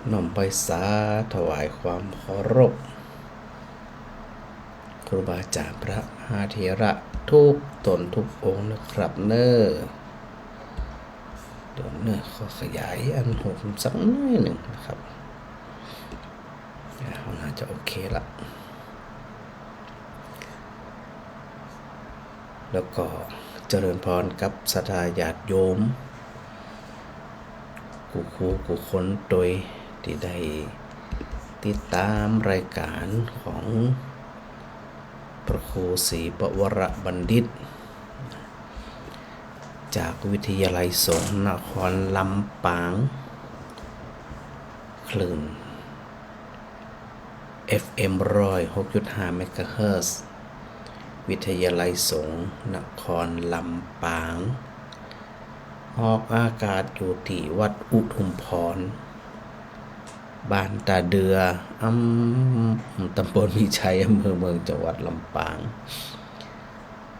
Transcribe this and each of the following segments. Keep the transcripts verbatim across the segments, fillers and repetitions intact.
น้อมไหว้สาถวายความเคารพครูบาอาจ๋ารย์พระมหาเถระทุกต๋นทุกองค์นะครับเน่อ เดี๋ยวเน่อขอขยายอันผมสักหน้อยนึ่งนะครับ อ่า น่าจะโอเคละ แล้วก็เจริญพรกับศรัทธาญาติโยม กู้ กู้ กู้คนตวย ตี้ได้ติดต๋ามรายก๋านของพระครูศรีปวรบัณฑิต จากวิทยาลัยสงฆ์นครลำปาง คลื่น เอฟเอ็ม ร้อยหกจุดห้า เมกะเฮิรตซ์ วิทยาลัยสงฆ์นครลำปาง ออกอากาศอยู่ตี้วัดอุทุมพร บ้านต๋าเดื่อ อำ ต๋ำบลมีชัย อำเภอเมือง จังหวัดลำปาง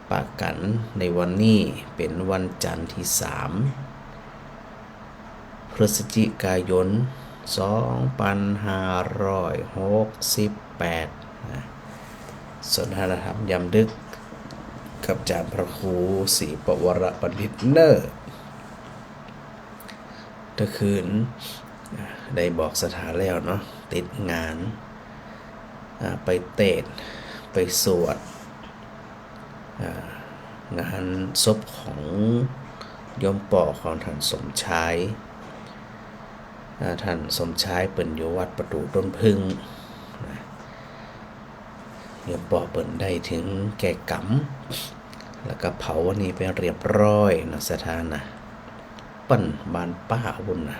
ปะกั๋นในวันนี้เป๋นวันจันทร์ตี้สาม พฤศจิกายน สองปันห้าร้อยหกสิบแปด นะ สนทนาธรรมยามดึกกับอาจ๋ารย์พระครูศรีปวรบัณฑิตเน่อ ตะคืน อ่า ได้บอกศรัทธาแล้วเนาะ ติดงาน อ่า ไปเตศน์ ไปสวด อ่า งานศพของโยมป้อของท่านสมชาย อ่า ท่านสมชายเปิ้นอยู่วัดประตู๋ต้นผึ้ง นะ โยมป้อเปิ้นได้ถึงแก่ก๋รรม แล้วก็เผาวันนี้ไปเรียบร้อยนะศรัทธานะ เปิ้นบ้านป้าปู๊นนะ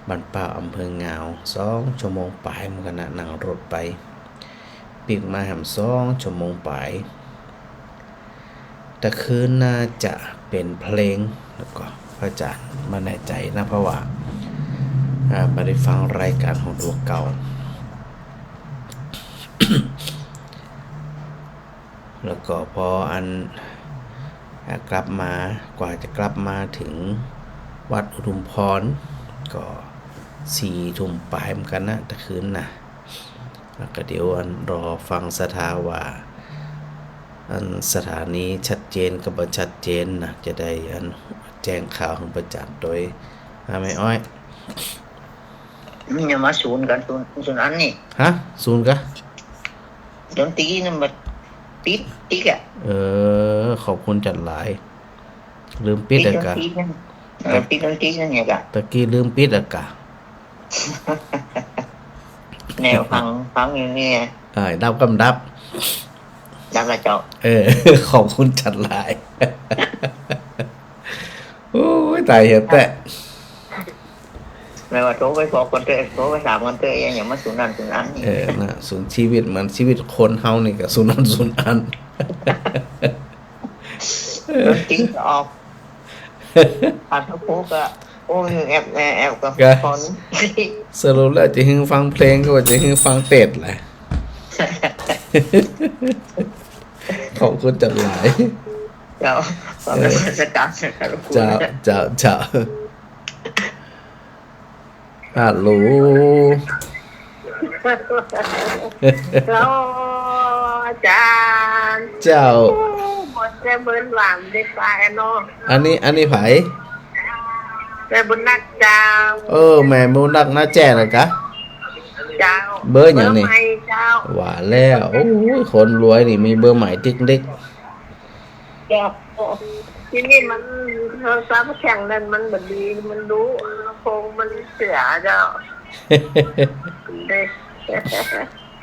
บ้านป้าอำเภองาว สองชั่วโมงป๋ายเหมือนกั๋นนะ นั่งรถไป ปิ๊กมาแหมสองชั่วโมงป๋าย ตะคืนน่าจะเป๋นเพลง แล้วก็พระอาจ๋ารย์บ่แน่ใจ๋นะ เพราะว่า อ่า บ่ได้ฟังรายก๋านของตั๋วเก่า แล้วก็พออัน อ่า กลับมา กว่าจะกลับมาเถิงวัดอุทุมพร ก็สี่ทุ่มป๋ายเหมือนกั๋นนะ ตะคืนนะ แล้วก็เดี๋ยวอันรอฟังศรัทธาว่า อันสถานีชัดเจนกับบ่ชัดเจนนะ จะได้อันแจ้งข่าวหื้อพระอาจ๋ารย์ตวย อ่า แม่อ้อย มันยังมาสูนกั๋น สูน สูนอันนี่ ฮะ สูนกะ ดนตรีนั่นมันปิดติ๊กอะ เออ ขอบคุณจัดหลาย ลืมปิดอะกะ ปิดดนตรีนั่น เออ ปิดดนตรีนั่นไงกะ ตะกี้ลืมปิดอะกะ แนวฟัง ฟังอยู่เนี่ย เออ ดับกำดับ ดับละเจ้า เออ ขอบคุณจัดหลาย โอ้ย ต๋ายเหียแต๊ แม่ว่าโทรไปบอกกั๋นเต๊อะ โทรไปถามกั๋นเต๊อะ ยัง ยังมาสูนนั่นสูนอันนี่ เออ นะ สูนชีวิต เหมือนชีวิตคนเฮานี่ก็สูนนั่นสูนอัน ดนตรีก็ออก อันพวกก็ โอ้ย แอบ แอบ แอบกับ กะ คน สรุปแล้วจะหื้อฟังเพลงก็ว่าจะหื้อฟังเตศน์แหละ ขอบคุณจัดหลาย เจ้า ขอบคุณ เออ นมัสการ เจ้า เจ้า เจ้า ฮัลโหล เจ้า อาจ๋ารย์ เจ้า โอ้ หมดแต่เบิ่นหว่างได้ไปเนาะ อันนี้ อันนี้ใผ แม่บุญนักเจ้า เออ แม่บุญนักนาแจ้นะกะ เจ้า เบอร์หยังนี่ เบอร์ใหม่เจ้า ว่าแล้ว โอ้ย คนรวยนี่มีเบอร์ใหม่ติ๊กติ๊ก เจ้า ทีนี้มันโทรศัพท์แข็งนั่นมันบ่ดี มันรู้ลำโพงมันเสียเจ้า เด้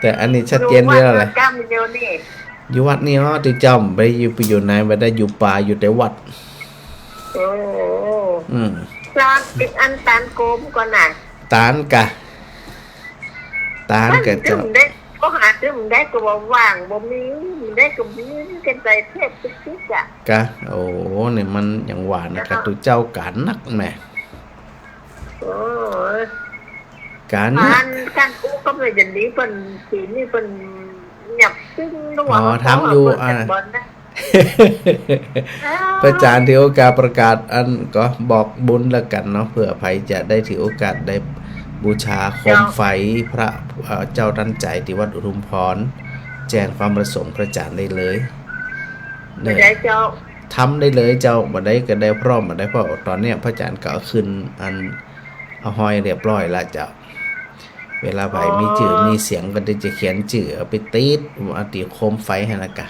แต่อันนี้ชัดเจนเดียวแหละ อยู่วัดก้ำเดียวนี่ อยู่วัดนี่อ๋อ ตี้เจ้าไปอยู่ ไปอยู่ไหน บ่ได้อยู่ป่า อยู่แต่วัด โอ้ อืม แล้วอันตานโกมก่อนน่ะ ตานกะ ตานกะเจ้า มันได้ ก็หาซื้อมันได้ก็ว่าว่าง บ่มี มันได้ก็มี มันก็ใส่เทปติ๊กติ๊กอะ กะ โอ้ นี่มันยังหวานนะกะ แล้วก็ ตุ๊เจ้าก๋านนักแหม โอ้ย ก๋านนัก อัน ก๋านอู้ก็ไม่จะดี เปิ้น ปี๋นี้เปิ้นเงียบตึ้งด้วย อ๋อ ถามอยู่ เปิ้น อ่า เตะบอลนะ พระอาจ๋ารย์ถือโอกาสประกาศอันก็บอกบุญแล้วกั๋นเนาะ เผื่อใผจะได้ถือโอกาสได้ บูชาโคมไฟพระ เอ่อ เจ้าตันใจ๋ตี้วัดอุทุมพร แจ้งความประสงค์พระอาจ๋ารย์ได้เลย เน่อ ได้เจ้า ทำได้เลยเจ้า บ่าใดก็ได้พร้อม บ่าใด เพราะต๋อนเนี้ยพระอาจ๋ารย์ก็เอาขึ้นอัน เอาห้อยเรียบร้อยละเจ้า เวลาใผมีจื้อ อ๋อ มีเสียงก็ได้จะเขียนจื้อเอาไปติด เอาติดโคมไฟหั้นละกะ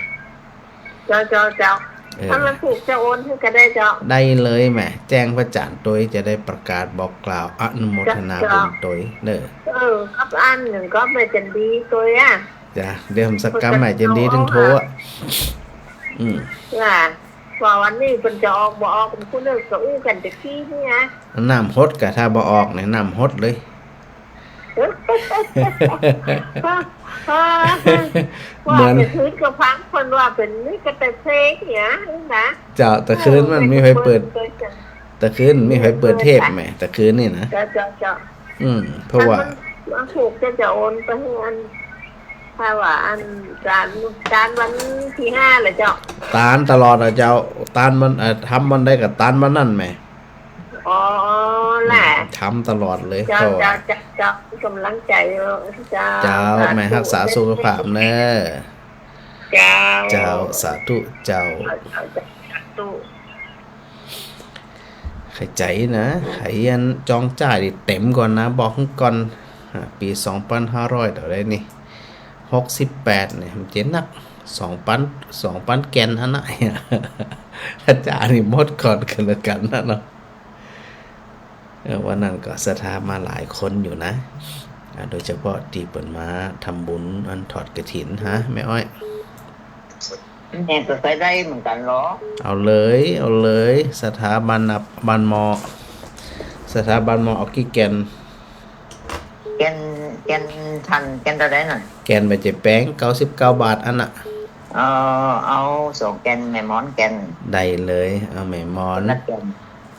เจ้า เจ้า เจ้า เออ ถ้ามันถูกจะโอนหื้อก็ได้เจ้า ได้เลยแหม แจ้งพระอาจ๋ารย์ตวย จะได้ประกาศบอกกล่าวอนุโมทนาบุญตวยเน่อ เจ้า เออ กับอันนึ่งก็แม่จันดีตวยอะ จ้ะ เดี๋ยวผมสักกำแม่จันดีตึงโทรอะ อืม ว่า ว่าวันนี้เปิ้นจะออกบ่ออก ผมพูดเรื่องกะอู้กั๋นตะกี้นี่นะ น้ำหดกะ ถ้าบ่ออกเนี่ยน้ำหดเลย เหมือน ว่าตะคืนก็ฟังเปิ้นว่าเป๋นนี่ก็แต่เพลงเนี่ยนะ เจ้า ตะคืนมันมีใผเปิด เออ ตะคืนมีใผเปิดเทปแหม ตะคืนนี่นะ เจ้า เจ้า เจ้า อืม เพราะว่า มัน มันถูกจะ จะโอนไปหื้ออัน ถ้าว่าอันตาน ตานวันตี้ห้าแหละเจ้า ตานตลอดอะเจ้า ตานมัน เอ่อ ทำวันใดก็ตานวันนั้นแหม อ๋อ แหละ อืม ทำตลอดเลย เจ้า เพราะว่า เจ้า เจ้า เจ้า กำลังใจ๋เจ้า เจ้า สาธุ แม่ฮักษาสุขภาพเน่อ เจ้า เจ้า สาธุเจ้า สาธุ ใผใจ๋นะ ใผอันจองจ่ายนี่เต๋มก่อนนะ บอกก่อน อ่า ปี๋สองปันห้าร้อยเต้าใดนี่ หกสิบแปดเนี่ย มันจะนัก สองปัน สองปันแก่นหั้นนะ ถ้าจ่ายนี่หมดก่อนก็แล้วกั๋นนะเนาะ เออ วันนั้นก็ศรัทธามาหลายคนอยู่นะ อ่า โดยเฉพาะตี้เปิ้นมาทำบุญอันถอดกฐินฮะ แม่อ้อย แม่ก็เคยได้เหมือนกั๋นเหรอ เอาเลย เอาเลย ศรัทธาบ้านนับ บ้านหม้อ ศรัทธาบ้านหม้อเอากี่แก่น แก่น แก่นทัน แก่นเต้าใดน่ะ แก่นบ่าเจ็ดแปง เก้าสิบเก้าบาทอั้นน่ะ เออ เอาสองแก่น แม่หมอนแก่น ได้เลย เอาแม่หมอน คนละแก่น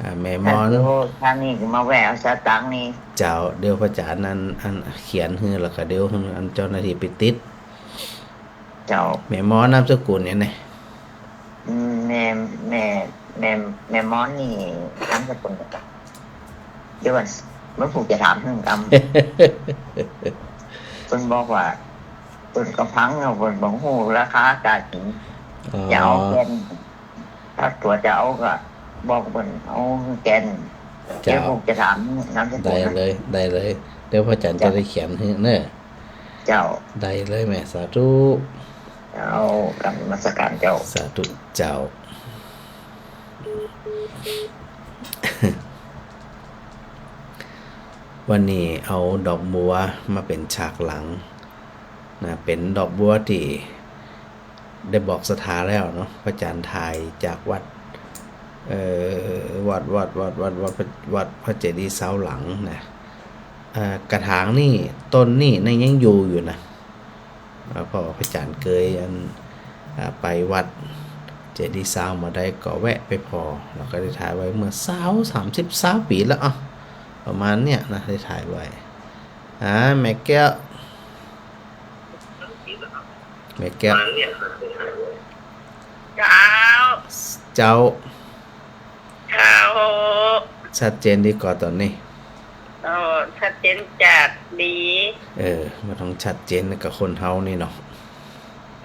อ่า แม่หมอน ถ้าโทร ถ้านี่ก็มาแวะเอาสตางค์นี่ เจ้า เดี๋ยวพระอาจ๋ารย์อัน อันเขียนหื้อ แล้วก็เดี๋ยวหื้ออันเจ้าหน้าตี้ไปติด เจ้า แม่หมอนนามสกุลหยังไง อืม แม่ แม่ แม่ แม่หมอนนี่นามสกุล เดี๋ยวก่อน เปิ้นผู้จะถามหื้อกำ เปิ้นบอกว่า เปิ้นก็ฟังแล้ว เปิ้นบ่ฮู้ราคาตาจริง อ๋อ จะเอาแก่น ถ้าตั๋วจะเอาก็บอกเปิ้นเอาแก่น เจ้า เดี๋ยวผมจะถามนามสกุล ได้เลย ได้เลย เดี๋ยวพระอาจ๋ารย์ เจ้า จะได้เขียนหื้อเน่อ เจ้า ได้เลยแม่ สาธุ เจ้า กราบนมัสการเจ้า สาธุเจ้า วันนี้เอาดอกบัวมาเป๋นฉากหลังนะ เป๋นดอกบัวตี้ได้บอกศรัทธาแล้วเนาะ พระอาจ๋ารย์ถ่ายจากวัด เอ่อ วัด วัด วัด วัด วัด วัดพระเจดีย์ซาวหลังนะ เอ่อ กระถางนี่ ต้นนี่นั่นยังอยู่อยู่นะ อ่า เพราะว่าพระอาจ๋ารย์เกยอัน อ่า ไปวัดเจดีย์ซาวมาได้ก็แวะไปผ่อ แล้วก็ได้ถ่ายไว้เมื่อซาว สามสิบ ซาวปี๋แล้ว อ่ะ ประมาณเนี้ยนะ ได้ถ่ายไว้ อ่า แม่แก้ว แม่แก้ว เจ้า เจ้า เจ้า ชัดเจนดีก่อต๋อนนี้ เออ ชัดเจนจัดดี เออ มันต้องชัดเจนกับคนเฮานี่เนาะ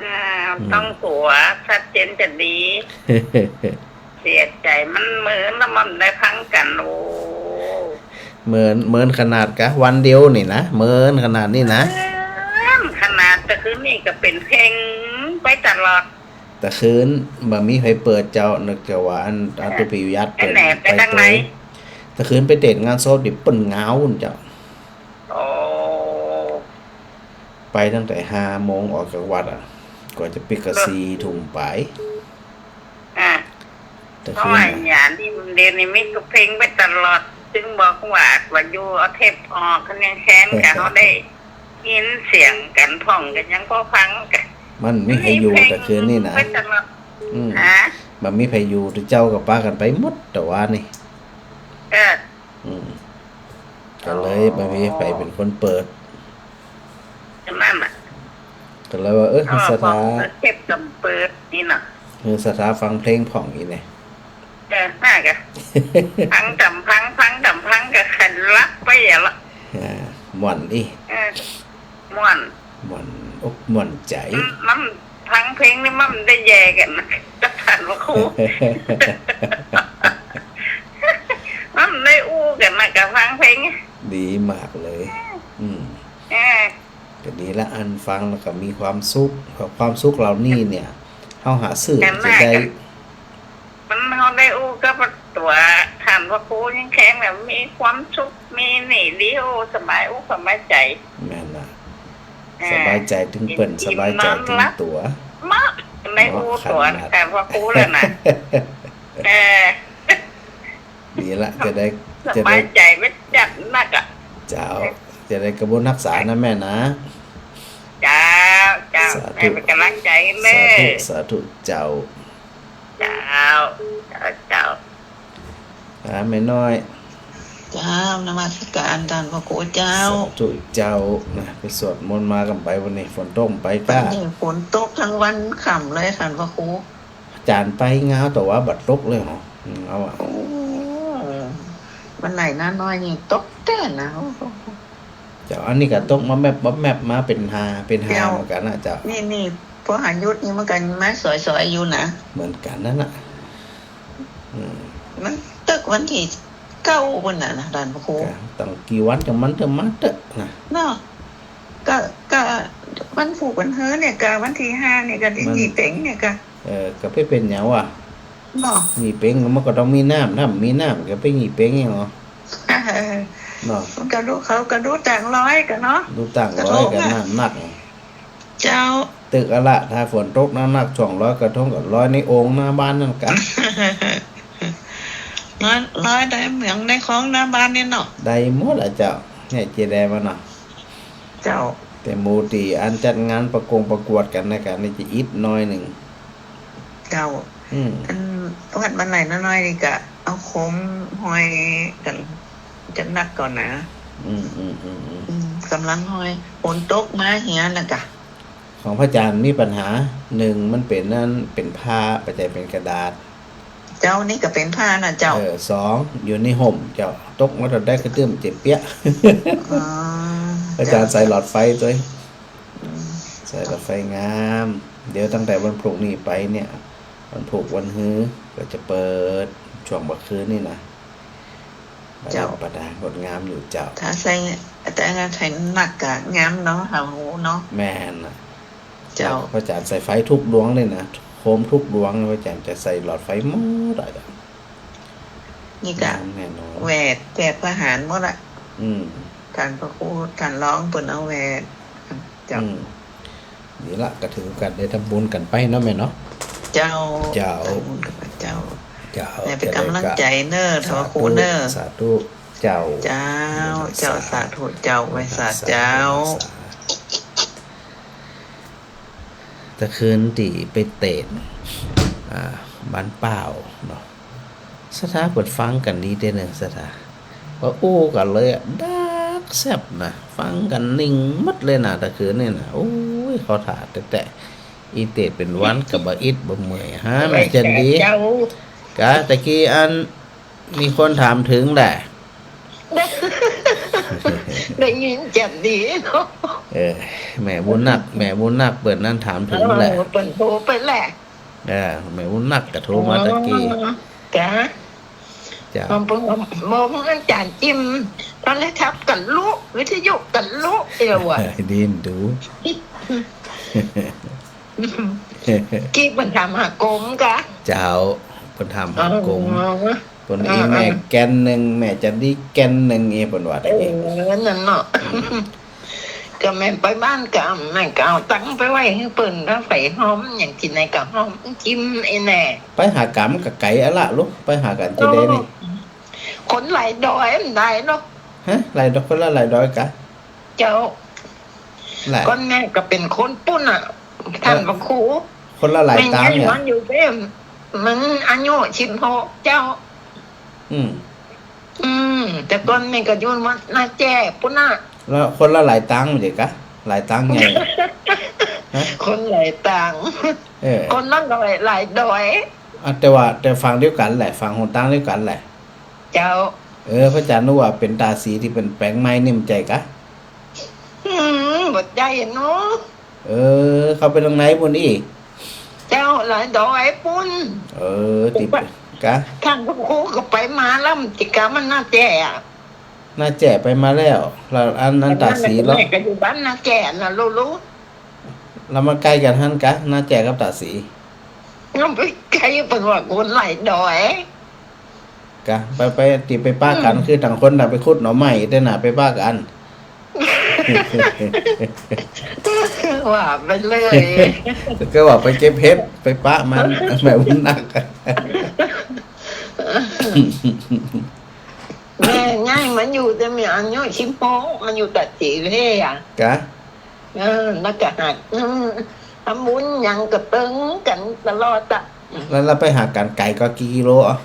อ่า อืม ต้องตั๋วชัดเจนจัดดี เสียใจ๋ มันเมินแล้วมันได้ฟังกั๋น โอ้ เมิน เมินขนาดกะ วันเดียวนี่นะ เมินขนาดนี้นะ เมินขนาด ตะคืนนี่ก็เป๋นเพลงไปตลอด ตะคืนบ่มีใผเปิดเจ้า นึกจะว่าอัน อันตุ๊ปิยยัตเปิ้น ไปไหน ไป ไปตางไหน ตวย ตะคืนไปเตะงานศพตี้เปิ้นเหงาเจ้า โอ้ ไปตั้งแต่ห้าโมงออกจากวัดอะ กว่าจะปิดก็ เออ สี่ทุ่มป๋าย อ่ะ ตะคืน เพราะว่า อะ อย่างนี้มันเดี๋ยวนี้มีก็เพลงไปตลอด จึงบอกว่า ว่าอยู่เอาเทปออก คันยังแค้นกะ เขาได้ยินเสียงกั๋นพ่องกั๋นยังพอฟังกั๋น มันมีใผอยู่ตะคืนนี่นะ ไปตลอด อืม ฮะ มันมีใผอยู่ เจ้าก็ปากั๋นไปหมด แต่ว่านี่ เออ อืม ก็เลย อ๋อ บ่มีใผเป๋นคนเปิด จะมั่นอ่ะ ก็เลยว่า เออ ก็ศรัทธา เปิดเทปกำเปิดนี่เนาะ เออ ศรัทธาฟังเพลงพ่องอีกเนี่ย เออ น่ากะ ฟังตำฟัง ฟังตำฟังก็ขันหลับไปอย่างละ อ่า ม่วนอี้ เออ ม่วน ม่วนอกม่วนใจ๋ อืม มันฟังเพลงนี่มันได้แย่กั๋นนะ กับต้านพระครู มันได้อู้กั๋นนะ กับฟังเพลง ดีมากเลย อืม เออ ก็ดีละ อันฟังแล้วก็มีความสุข ความสุขเหล่านี้เนี่ย เฮาหาซื้อจะได้ มันเฮาได้อู้กับตั๋วต้านพระครูยังแค่แบบมีความสุข มีนี่ดี โอ้ สบายอกสบายใจ๋ แม่นละ เออ สบายใจ๋ตึงเปิ้น กิ๋นอิ่ม สบายใจ๋ตึงตั๋ว นอนหลับ เนาะ ได้อู้ตั๋ว เนาะ ขนาด ต้านพระครูแล้วนะ เออ ดีละ จะได้ สบายใจ๋ จะได้ ไปจัดหนักอะ เจ้า จะได้กระบวนฮักษานะแม่นะ เจ้า เจ้า สาธุ แม่เป๋นก๋ำลังใจ๋เน้อ สาธุ สาธุเจ้า เจ้า เจ้า เจ้า อ่า แม่น้อย เจ้า นมัสก๋านต้านพระครูเจ้า สาธุเจ้า นะ ไปสวดมนต์มากั๋นไป วันนี้ฝนตกไป วันนี้ฝนตกตึงวันค่ำเลยต้านพระครู อาจ๋ารย์ไปงาว แต่ว่าบ่ตกเลยเหรอ อืม เอาอะ โอ้ วันไหนน้าน้อยนี่ตกแต๊นะ โอ้โห เจ้า อันนี้ก็ตกมาแมบมาแมบมาเป๋นฮา เป๋นฮา เจ้า เหมือนกั๋นนะเจ้า นี่ นี่ พอหาหยุดนี่มันก็มาสอยๆ อยู่นะ เหมือนกั๋นนั่นน่ะ อืม มันตกวันตี้เก้าปุ้นน่ะนะต้านพระครู ก็ตั้งกี่วันจังมันจะมาเต๊อะนะ เนาะ ก็ ก็วันพูกวันเฮือเนี่ย ก็วันตี้ห้าเนี่ย ก็ได้ มัน ยี่เป็งเนี่ย ก็ เออ ก็ไปเป๋นหยังวะ เนาะ ยี่เป็งมันก็ต้องมีน้ำ ถ้าบ่มีน้ำก็ไปยี่เป็งหยังเหรอ เนาะ มันก็ดู เขาก็ดูต่างลอยกั๋นเนาะ ดูต่างลอยกั๋น กระทงอะ น้ำหนัก เจ้า ตึกอะละ ถ้าฝนตกหนักๆ ช่วงลอยกระทงก็ลอยในโอ่งหน้าบ้านนั่นกั๋น ลอย ลอยในเหมืองในคลองหน้าบ้านนี่เนาะ ได้หมดอะเจ้า เนี่ย เจได๋มาเนาะ เจ้า แต่หมู่ตี้อันจัดงานประกงประกวดกั๋นนะกั๋นนี่จะอิดหน้อยนึ่ง เจ้า อืม อันวัดบ้านไหล่น้อยๆ นี่ก็เอาโคมห้อยกั๋นจัดหนักก่อนนะ อืม อืม อืม อืม อืม ก๋ำลังห้อย ฝนตกมาเหียนะกะ ของพระอาจ๋ารย์มีปัญหา นึ่ง มันเป๋นนั่น เป๋นผ้า บ่ใจ้เป๋นกระดาษ เจ้า นี่ก็เป๋นผ้านะเจ้า เออ สอง อยู่ในฮ่มเจ้า ตกมาต๋อนใดก็ตึ้มเจ็บเปี้ยะ อ๋อ พระอาจ๋ารย์ เจ้า ใส่หลอดไฟตวย อืม ใส่หลอดไฟงาม เดี๋ยวตั้งแต่วันพูกนี่ไปเนี่ย วันพูกวันฮือก็จะเปิดช่วงบ่าคืนนี่นะ เจ้า ประดับประดางดงามอยู่เจ้า ถ้าใส่ แต่ถ้าใส่หนักก็งามเนาะ หาหูเนาะ แม่นน่ะ เจ้า พระอาจ๋ารย์ใส่ไฟกู้ดวงเลยนะ โคมกู้ดวง พระอาจ๋ารย์จะใส่หลอดไฟหมดอะ นี่ก็ งามแน่นอน แหวดแจกพระหารหมดอะ อืม ต้านพระครู ต้านรองเปิ้นเอาแหวด เจ้า อืม นี่ละ ก็ถือกั๋นได้ทำบุญกั๋นไปเนาะแม่เนาะ เจ้า เจ้า ทำบุญกั๋นไปเจ้า เจ้า แม่เป๋นก๋ำลังใจ๋เน้อ สาธุ ต้านพระครูเน้อ สาธุ เจ้า เจ้า เจ้า สาธุเจ้า ไหว้สาเจ้า สาธุ ตะคืนตี้ไปเตศน์ อ่า บ้านป้าวเนาะ ศรัทธาเปิดฟังกั๋นดีเต้เน่อ ศรัทธา ว่าอู้กั๋นเลยอะ ดักแซ่บนะ ฟังกั๋นนิ่งหมดเลยนะ ตะคืนนี่นะ โอ้ย เข้าท่าแต๊ๆ อี้เตศน์เป๋นวันก็บ่อิดบ่เมื่อย ฮะ แม่จันดี เจ้า กะ ตะกี้อัน มีคนถามเถิงแหละ ได้ยินจันดีเนาะ เออ แม่บุญนัก แม่บุญนักเปิ้นนั้นถามเถิงแหละ เออ เปิ้นโทรไปแหละ เออ แม่บุญนักก็โทรมาตะกี้ อ๋อ จ้ะ จ้ะ มอง มองอาจ๋ารย์อิ่ม โทรศัพท์ก็ลุ วิทยุก็ลุ เอวอะ ดีนดู กี้เปิ้นถามหากรมกะ เจ้า เปิ้นถามหากรม อ๋อ เปิ้น เออ อีแม่ เออ แก่นนึ่ง แม่จันดีแก่นนึ่ง เอ้ เปิ้นว่าตะกี้ เออ นั่นเนาะ อืม ก็แม่ไปบ้านกะ แม่ก็เอาตังค์ไปไหว้หื้อเปิ้น ถ้าใส่หอม อย่างกิ๋นไหนก็หอมจิ้มไอ้แน่ ไปหากำก็ไก๋อะละลูก ไปหากั๋นจะได้นี่ โอ้ คนหลายดอยมันได้เนาะ ฮะ หลายดอย คนละหลายดอยกะ เจ้า แหละ ก้อนแม่ก็เป๋นคนปู้นน่ะ เออ ต้านพระครู คนละหลายตางเนี่ย แม่ย้ายมาอยู่เด้ มันอายุสิบหกเจ้า อืม อืม แต่ก่อนแม่ก็อยู่วัดนาแจ้ปู้นน่ะ แล้วคนละหลายตางเด้อกะ หลายตางใหญ่ ฮะ คนหลายตาง เออ คนละหลาย หลายดอย อ่ะ แต่ว่า แต่ฝั่งเดียวกั๋นแหละ ฝั่งหนตางเดียวกั๋นแหละ เจ้า เออ พระอาจ๋ารย์นึกว่าเป๋นต๋าสีตี้เป๋นแป๋งใหม่นี่มันใจ้กะ ใหญ่เนาะ เออ เข้าไปตางในปู้นอี้ เจ้า หลายดอยปู้น เออ ติด กะ ท่านพระครูก็ไปมาแล้ว มันจะกะมันนาแจ้อะ นาแจ้ไปมาแล้ว แล้วอัน อันต๋าศรี แม่ก็อยู่บ้านนาแจ้น่ะ รู้ๆ แล้วมันใก้กั๋นหั้นกะ นาแจ้กับต๋าศรี มันบ่ใก้ เปิ้นว่าคนหลายดอย กะ ไป ไป ติไปปะกั๋น อืม คือต่างคนต่างไปขุดหน่อไม้ แต่น่ะไปปะกั๋น ว่าไปเลย ก็ว่าไปเก็บเห็ด ไปปะมัน แบบนั้นกะ แม่ย้ายมาอยู่แต่แม่อายุสิบหก มาอยู่ตาดสีเลยอะ กะ เออ แล้วก็หัด อืม ทำบุญหยังก็เติงกั๋นตลอดอะ แล้ว แล้วไปหากั๋นไก๋กว่ากี่กิโลอะ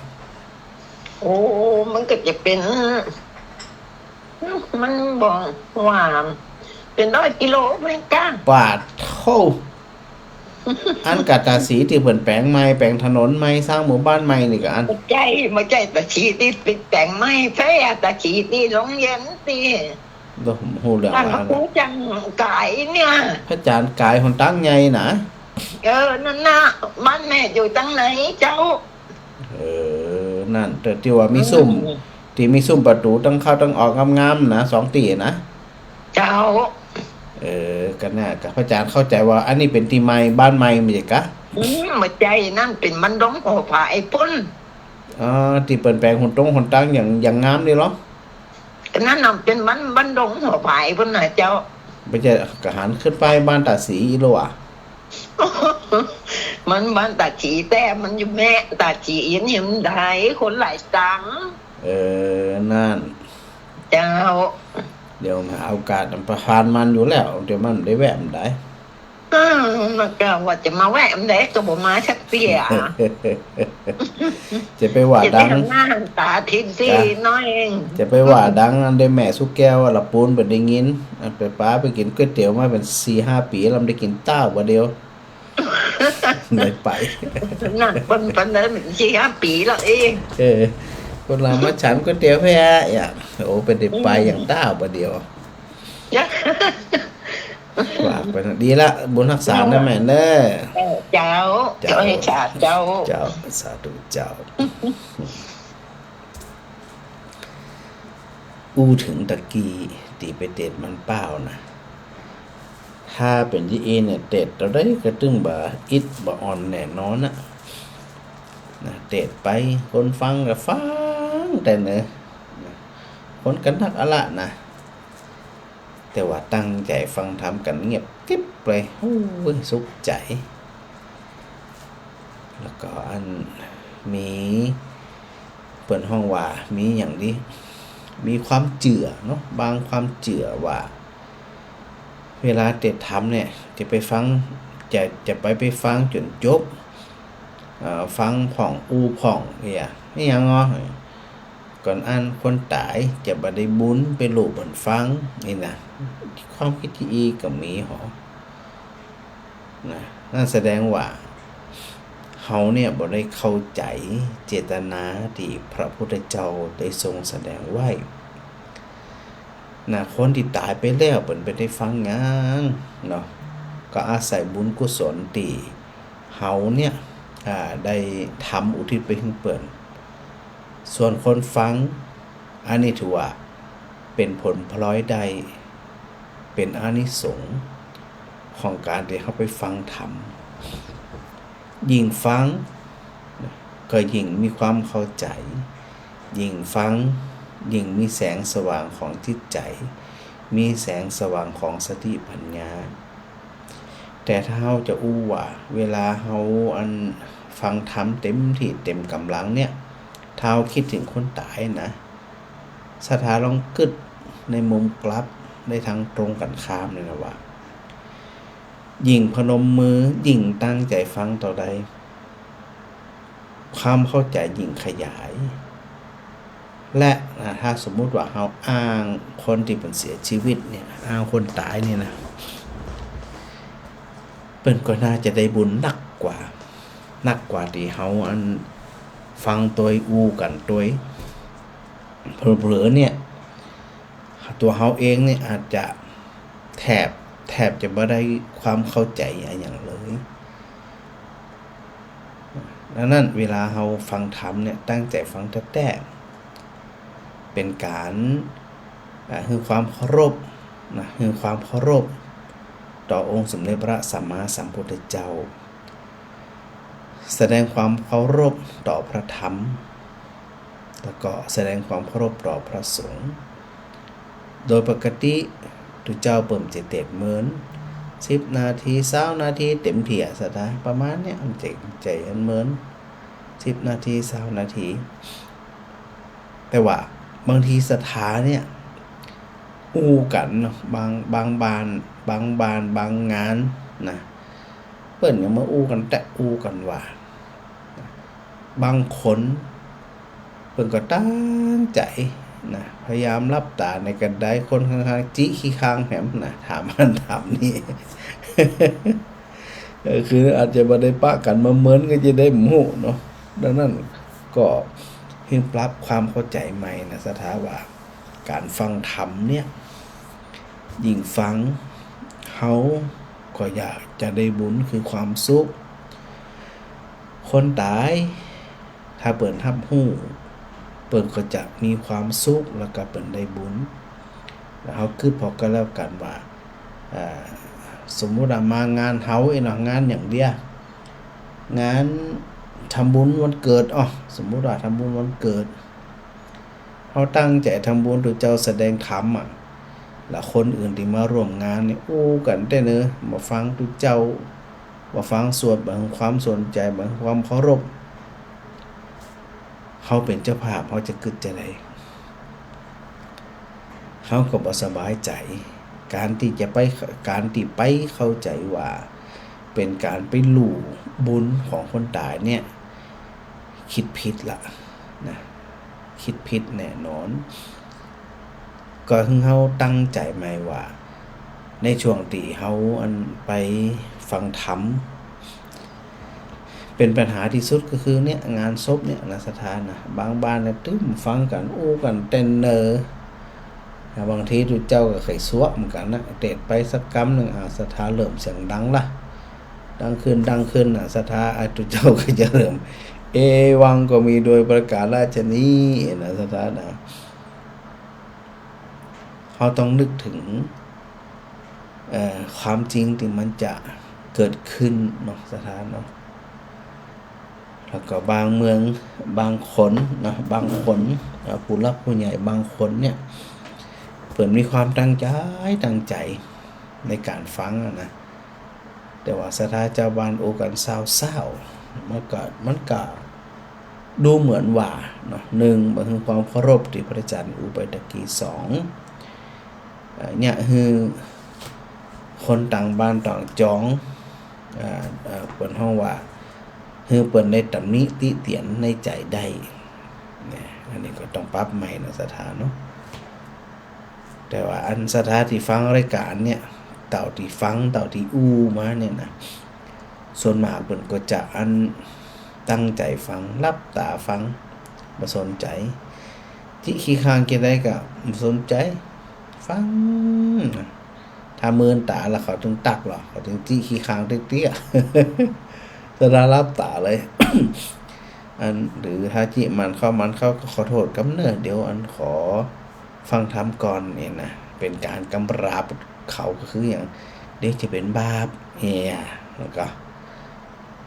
โอ้ มันก็จะเป๋น มันบ่ว่า เป๋นร้อยกิโลเหมือนกั๋น ปาดโธ่ อันกะตาดสีตี้เปิ้นแป๋งใหม่ แป๋งถนนใหม่ สร้างหมู่บ้านใหม่นี่กะอัน บ่ใจ้ บ่ใจ้ตาดสีตี้เปิ้นแป๋งใหม่ แป๊ะ ตาดสีตี้โฮงเฮียนตี้ โอ้ ฮู้เรื่อง บ้านพระครูจันทร์ก๋ายเนี่ย พระอาจารย์ก๋ายหนตางใหญ่น่ะ เออ นั่นน่ะ บ้านแม่อยู่ตางในเจ้า เออ นั่น ตี้ ตี้ว่ามีซุ่ม อืม ตี้มีซุ่มประตู๋ตางเข้าตางออกงามๆ น่ะ สองตี้น่ะ เจ้า เออ กะน่ะ กะพระอาจารย์เข้าใจ๋ว่า อันนี้เป๋นตี้ใหม่ บ้านใหม่ บ่ใจ้กะ อืม บ่ใจ้ นั่นเป๋นบ้านดงหัวผาไอ้ปุ้น อ๋อ ตี้เปิ้นแป๋งหนตงหนตางอย่าง อย่างงามนี่เหรอ อันนั้นน่ะเป๋นบ้าน บ้านดงหัวผาไอ้ปุ้นน่ะเจ้า บ่ใจ้ กะหันขึ้นไปบ้านตาดสีอีกแล้วอะ มันบ้านตาดสี แต่มันอยู่แม่ตาดสีเนี่ยมันได้คนหลายตัง เออ นั่น เจ้า เดี๋ยวหาโอกาสไปผ่านมันอยู่แล้ว เดี๋ยวมันได้แวะมันได้ อืม มันก็ว่าจะมาแวะมันได้ ก็บ่มาสักเตื้อ จะไปว่าดัง จะได้หันหน้าหันต๋าที จ้ะ น้อยเอง จะไปว่าดังอันเดียวแม่สุแก้วละปูนเปิ้นได้ยิน อันไปปาไปกิ๋นก๋วยเตี๋ยวมาเป๋นสี่ห้าปี๋แล้ว บ่ได้กิ๋นต๊าวบ่าเดียว ได้ไป นั่นเปิ้น เปิ้นได้สี่ห้าปี๋แล้วเอง เออ คนละมาฉันก๋วยเตี๋ยวแพ้อะ โอ้ เปิ้นได้ไปอย่างต๊าวบ่าเดียว ฝากไปนะ ดีละ บุญฮักษานะแม่เนอะ เออ เจ้า เจ้า เจ้า เจ้า สาธุเจ้า อู้เถิงตะกี้ตี้ไปเตดมันเป้านะ ถ้าเป๋นยี่อี้เนี่ย เตดเต้าใดก็ตึงบ่อิดบ่อ่อนแน่นอนนะ นะ เตดไป คนฟังก็ฟังแต่เนอะ นะ คนก็นักอะละนะ แต่ว่าตั้งใจ๋ฟังธรรมกั๋นเงียบกริบเลย โอ้ย สุขใจ๋ แล้วก็อันมี เปิ้นฮ้องว่ามีอย่างดี มีความเจื้อเนาะ บางความเจื้อว่า เวลาเตดธรรมเนี่ย จะไปฟัง จะ จะไป ไปฟังจ๋นจบ เอ่อ ฟังพ่องอู้พ่องเนี่ย อะหยังเนาะ ก่อนอันคนต๋ายจะบ่ได้บุญไปลู่เปิ้นฟัง นี่นะ ความกึ๊ดอี้ก็มีหอ นะ นั่นแสดงว่า เฮาเนี่ยบ่ได้เข้าใจ๋เจตนาตี้พระพุทธเจ้าได้ทรงแสดงไว้ นะ คนตี้ต๋ายไปแล้วเปิ้นบ่ได้ฟังหยังเนาะ ก็อาศัยบุญกุศลตี้เฮาเนี่ย อ่า ได้ทำอุทิศไปหื้อเปิ้น ส่วนคนฟัง อันนี้ถือว่าเป๋นผลพลอยได้ เป๋นอานิสงส์ของก๋านตี้เฮาไปฟังธรรม ยิ่งฟังก็ยิ่งมีความเข้าใจ๋ ยิ่งฟังยิ่งมีแสงสว่างของจิตใจ๋ มีแสงสว่างของสติปัญญา แต่ถ้าเฮาจะอู้ว่า เวลาเฮาอันฟังธรรมเต๋มตี้เต๋มก๋ำลังเนี่ย ถ้าเฮากึ๊ดเถิงคนต๋ายนะ ศรัทธาลองกึ๊ดในมุมกลับ ในตางตรงกั๋นข้ามเลยนะว่า ยิ่งพนมมือ ยิ่งตั้งใจ๋ฟังเต้าใด ความเข้าใจ๋ยิ่งขยาย และนะ ถ้าสมมุติว่าเฮาอ้างคนตี้เปิ้นเสียชีวิตเนี่ย อ้างคนต๋ายเนี่ยนะ เปิ้นก็น่าจะได้บุญนักกว่า นักกว่าตี้เฮาอันฟังตวยอู้กั๋นตวย เผลอๆ เนี่ย ตั๋วเฮาเองเนี่ยอาจจะแถบ แทบจะบ่ได้ความเข้าใจ๋อะหยังเลย ดังนั้นเวลาเฮาฟังธรรมเนี่ย ตั้งใจ๋ฟังแต๊ๆ เป๋นก๋าน อ่า หื้อความเคารพนะ หื้อความเคารพต่อองค์สมเด็จพระสัมมาสัมพุทธเจ้า แสดงความเคารพต่อพระธรรม แล้วก็แสดงความเคารพต่อพระสงฆ์ โดยปกติตุ๊เจ้าเปิ้นจะเตสน์เมิน สิบนาที ซาวนาที เต๋มเตี้ย ศรัทธา ประมาณเนี้ย มันจะ จะเมิน สิบนาที ซาวนาที แต่ว่าบางทีศรัทธาเนี่ย อู้กั๋นเนาะ บาง บางบ้าน บางบ้าน บางงานนะ เปิ้นยังมาอู้กั๋นแต๊อู้กั๋นว่า บางคนเปิ้นก็ตั้งใจ๋นะ พยายามหลับต๋าในก็ได้ คนข้างๆ จี๊ขี้คางแหมนะ ถามอั้นถามนี่ เออ คืออาจจะบ่ได้ปะกั๋นมาเมินก็จะได้บ่ฮู้เนาะ ดังนั้นก็หื้อปรับความเข้าใจ๋ใหม่นะ ศรัทธาว่า ก๋านฟังธรรมเนี่ย ยิ่งฟัง เฮาก็อยากจะได้บุญคือความสุข คนต๋าย ถ้าเปิ้นฮับฮู้ เปิ้นก็จะมีความสุข แล้วก็เปิ้นได้บุญ แล้วเฮากึ๊ดผ่อก็แล้วกั๋นว่า อ่า สมมุติว่ามางานเฮาเองเนาะ งานอย่างเดียว งานทำบุญวันเกิด อ้อ สมมุติว่าทำบุญวันเกิด เฮาตั้งใจ๋ทำบุญ ตุ๊เจ้าแสดงธรรมอะ แล้วคนอื่นตี้มาร่วมงานนี่ อู้กั๋นแต๊เนอ บ่ฟังตุ๊เจ้า บ่ฟังสวด บ่หื้อความสนใจ๋ บ่หื้อความเคารพ เฮาเป๋นเจ้าภาพ เฮาจะกึ๊ดจาใด เฮาก็บ่สบายใจ๋ ก๋านตี้จะไป ก๋านตี้ไปเข้าใจ๋ว่า เป๋นก๋านไปลู่บุญของคนต๋ายเนี่ย กึ๊ดผิดละนะ กึ๊ดผิดแน่นอน ก็หื้อเฮาตั้งใจ๋ใหม่ว่า ในช่วงตี้เฮาอันไปฟังธรรม เป๋นปัญหาตี้สุดก็คือเนี่ย งานศพเนี่ยนะ ศรัทธานะ บางบ้านเนี่ยตึ้มฟังกั๋น อู้กั๋นแต๊เนอ บางทีตุ๊เจ้าก็เกยสวบเหมือนกั๋นนะ เตสน์ไปสักกำนึ่ง อ่า ศรัทธาเริ่มเสียงดังละ ดังขึ้น ดังขึ้นนะ ศรัทธา อ่า ตุ๊เจ้าก็จะเริ่ม เอวังก็มีโดยประการฉะนี้นะ ศรัทธานะ เฮาต้องนึกเถิง เอ่อ ความจริงตี้มันจะเกิดขึ้นเนาะ ศรัทธาเนาะ แล้วก็บางเมือง บางคนเนาะ บางคน เอ่อ ผู้หลักผู้ใหญ่บางคนเนี่ย เปิ้นมีความตั้งใจ๋ ตั้งใจ๋ในก๋านฟังอะนะ แต่ว่าศรัทธาจาวบ้านอู้กั๋นซาวๆ มันก็ มันก็ดูเหมือนว่าเนาะ นึ่ง บ่หื้อความเคารพตี้พระอาจารย์อู้ไปตะกี้ สอง เอ่อ เยียะหื้อคนต่างบ้านต่างจอง เอ่อ เอ่อ เปิ้นฮ้องว่า หื้อเปิ้นได้ตำหนิติเตียนในใจ๋ได้ เนี่ย อันนี้ก็ต้องปรับใหม่นะ ศรัทธาเนาะ แต่ว่าอันศรัทธาตี้ฟังรายก๋านเนี่ย เต้าตี้ฟัง เต้าตี้อู้มาเนี่ยนะ ส่วนมากเปิ้นก็จะอันตั้งใจ๋ฟัง หลับต๋าฟัง บ่สนใจ๋ จี๊ขี้คางจาใดก็บ่สนใจ๋ ฟัง ถ้าเมินต๋าแล้วเขาตึงตั๊กลอ เขาตึงจี๊ขี้คางเตี้ยๆ ศรัทธาหลับต๋าเลย อัน หรือถ้าจี๊หมั่นเข้าหมั่นเข้าก็ขอโต้ษกำเน่อ เดี๋ยวอันขอฟังธรรมก่อนเนี่ยนะ เป๋นก๋านกำราบเขาก็คืออย่าง เดี๋ยวจะเป๋นบาปเนี่ย แล้วก็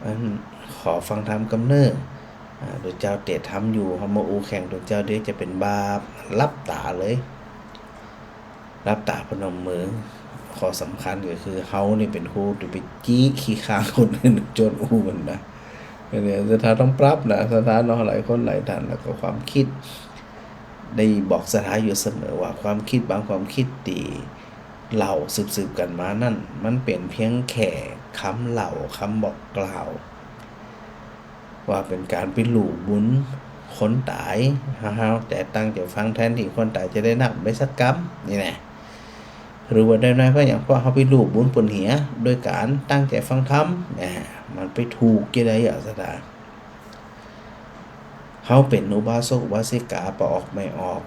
อันขอฟังธรรมกำเน่อ อ่า ตุ๊เจ้าเตสน์ธรรมอยู่ เฮามาอู้แข่งตุ๊เจ้า เดี๋ยวจะเป๋นบาป หลับต๋าเลย หลับต๋าพนมมือ ข้อสำคัญก็คือเฮานี่เป๋นผู้ตี้ไปจี๊ขี้คางคนอื่นจ๋นอู้กั๋นนะ เนี่ยศรัทธาต้องปรับนะ ศรัทธาเนาะ หลายคนหลายต้าน แล้วก็ความกึ๊ด ได้บอกศรัทธาอยู่เสมอว่าความกึ๊ดบางความกึ๊ดตี้เล่าสืบๆ กั๋นมานั้น มันเป๋นเพียงแค่กำเล่า กำบอกกล่าว ว่าเป๋นก๋านไปลู่บุญคนต๋าย เฮาๆ แต่ตั้งใจ๋ฟังแทนตี้คนต๋ายจะได้นับไปสักกำ นี่แหละ หรือว่าได้น้อยเพราะอย่าง เพราะเฮาไปลู่บุญเปิ้นเหีย โดยก๋านตั้งใจ๋ฟังธรรม เนี่ย มันไปถูกจาใดอะ ศรัทธา เฮาเป๋นอุบาสกอุบาสิกา ปะออกไม่ออก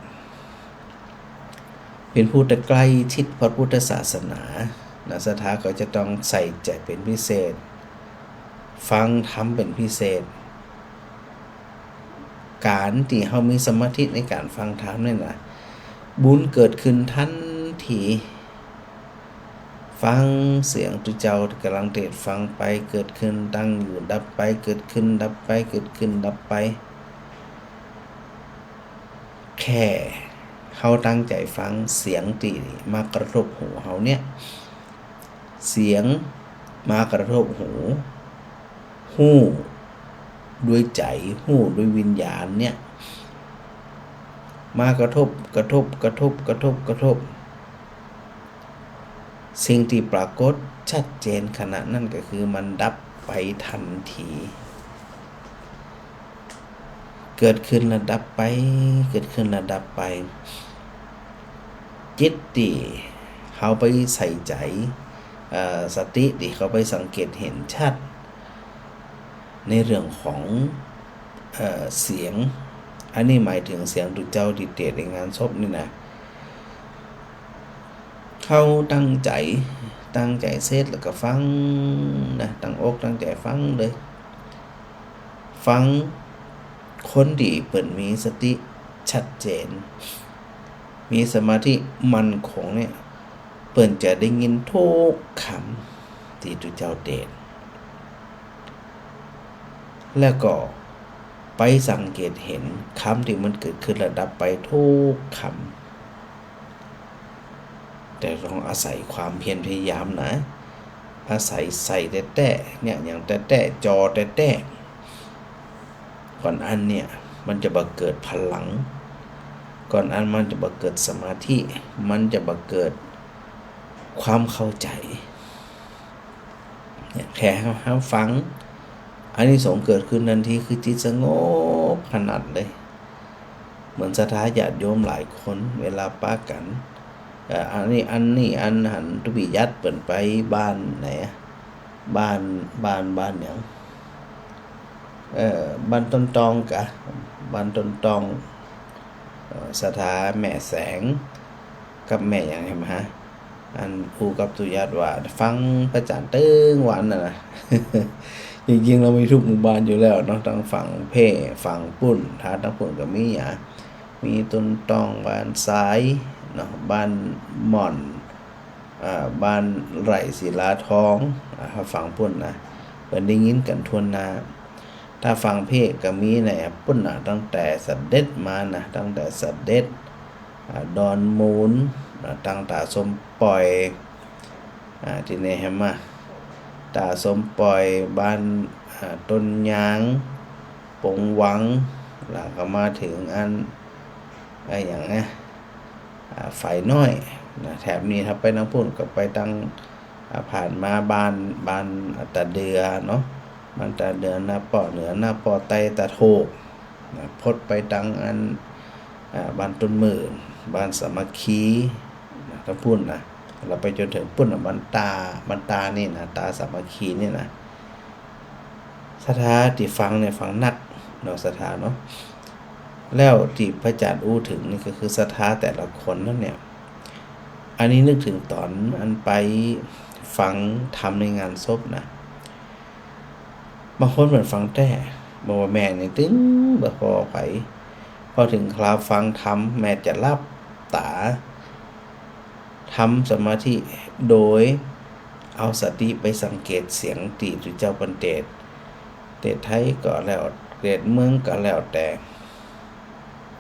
เป๋นผู้ตี้ใก้ชิดพระพุทธศาสนา นะ ศรัทธาก็จะต้องใส่ใจ๋เป๋นพิเศษ ฟังธรรมเป๋นพิเศษ ก๋านตี้เฮามีสมาธิในก๋านฟังธรรมเนี่ยนะ บุญเกิดขึ้นตันที ฟังเสียงตุ๊เจ้าก๋ำลังเตสน์ ฟังไปเกิดขึ้น ตั้งอยู่ดับไป เกิดขึ้นดับไป เกิดขึ้นดับไป แค่เฮาตั้งใจ๋ฟังเสียงตี้มากระทบหูเฮาเนี่ย เสียงมากระทบหู ฮู้ด้วยใจ๋ ฮู้ด้วยวิญญาณเนี่ย มากระทบ กระทบ กระทบ กระทบ กระทบ สิ่งตี้ปรากฏชัดเจนขณะนั้นก็คือมันดับไปตันที เกิดขึ้นแล้วดับไป เกิดขึ้นแล้วดับไป จิตตี้เฮาไปใส่ใจ๋ เอ่อ สติตี้เฮาไปสังเกตหันชัด ในเรื่องของ เอ่อ เสียง อันนี้หมายเถิงเสียงตุ๊เจ้าตี้เตสน์ในงานศพนี่นะ เฮาตั้งใจ๋ ตั้งใจ๋เสร็จแล้วก็ฟังนะ ตั้งอกตั้งใจ๋ฟังเลย ฟังคนตี้เปิ้นมีสติชัดเจน มีสมาธิมั่นคงเนี่ย เปิ้นจะได้ยินทุกกำตี้ตุ๊เจ้าเตสน์ แล้วก็ไปสังเกตหันกำตี้มันเกิดขึ้นแล้วดับไปทุกกำ แต่ต้องอาศัยความเพียรพยายามนะ อาศัยใส่แต๊ๆ เนี่ย อย่างแต๊ๆ จ่อแต๊ๆ ก่อนอันเนี่ย มันจะบ่เกิดพลัง ก่อนอันมันจะบ่เกิดสมาธิ มันจะบ่เกิดความเข้าใจ๋ เนี่ย แค่เฮา เฮาฟัง อานิสงส์เกิดขึ้นตันที คือจิตสงบขนาดเลย เหมือนศรัทธาญาติโยมหลายคน เวลาปะกั๋น เอ่อ อันนี้ อันนี้ อันหันตุ๊ปี้ยัดเปิ้นไปบ้านไหนอะ บ้าน บ้าน บ้านหยัง เอ่อ บ้านต้นตองกะ บ้านต้นตอง เอ่อ ศรัทธาแม่แสง กับแม่หยังแหมฮะ อันอู้กับตุ๊ญาติว่าฟังพระอาจ๋ารย์ตึงวันน่ะนะ จริงๆ แล้วมีทุกหมู่บ้านอยู่แล้วเนาะ ตังฝั่งเพ่ ฝั่งปุ้น ถ้าตังปุ้นก็มีอะ มีต้นตอง บ้านทรายเนาะ บ้านหม่อน อ่า บ้านไร่ศิลาทอง อ่า ถ้าฝั่งปุ้นนะ เปิ้นได้ยินกั๋นทั่วหน้า ถ้าฝั่งเพ่ก็มีในปุ้นน่ะ ตั้งแต่เสด็จมานะ ตั้งแต่เสด็จ อ่า ดอนมูล อ่า ตังต๋าสมปอย อ่า ตี้ไหนแหมอะ ต๋าสมปอย บ้าน อ่า ต้นยาง ปงวัง แล้วก็มาเถิงอัน อะหยังนะ อ่า ฝายน้อยนะ แถบนี้ ถ้าไปตังปุ้นก็ไปตัง อ่า ผ่านมาบ้าน บ้านตาเดือเนาะ บ้านตาเดือ นาป้อเหนือ นาป้อใต้ ตาโทกนะ พดไปตังอัน อ่า บ้านต้นหมื่น บ้านสามัคคีนะ ตังปุ้นนะ แล้วไปจ๋นเถิงปุ้นน่ะ บ้านตา บ้านตานี่นะ ตาสามัคคีนี่นะ ศรัทธาตี้ฟังเนี่ยฟังนักเนาะ ศรัทธาเนาะ แล้วตี้พระอาจ๋ารย์อู้เถิงนี่ก็คือศรัทธาแต่ละคนนั้นเนี่ย อันนี้นึกเถิงต๋อนอันไปฟังธรรมในงานศพนะ บางคนเปิ้นฟังแต๊ บอกว่าแม่นี่ตึงบ่ปอใผ พอเถิงคราวฟังธรรม แม่จะหลับต๋า ทำสมาธิโดยเอาสติไปสังเกตเสียงตี้ตุ๊เจ้าเปิ้นเตสน์ เตสน์ไทยก็แล้ว เตสน์เมืองก็แล้วแต่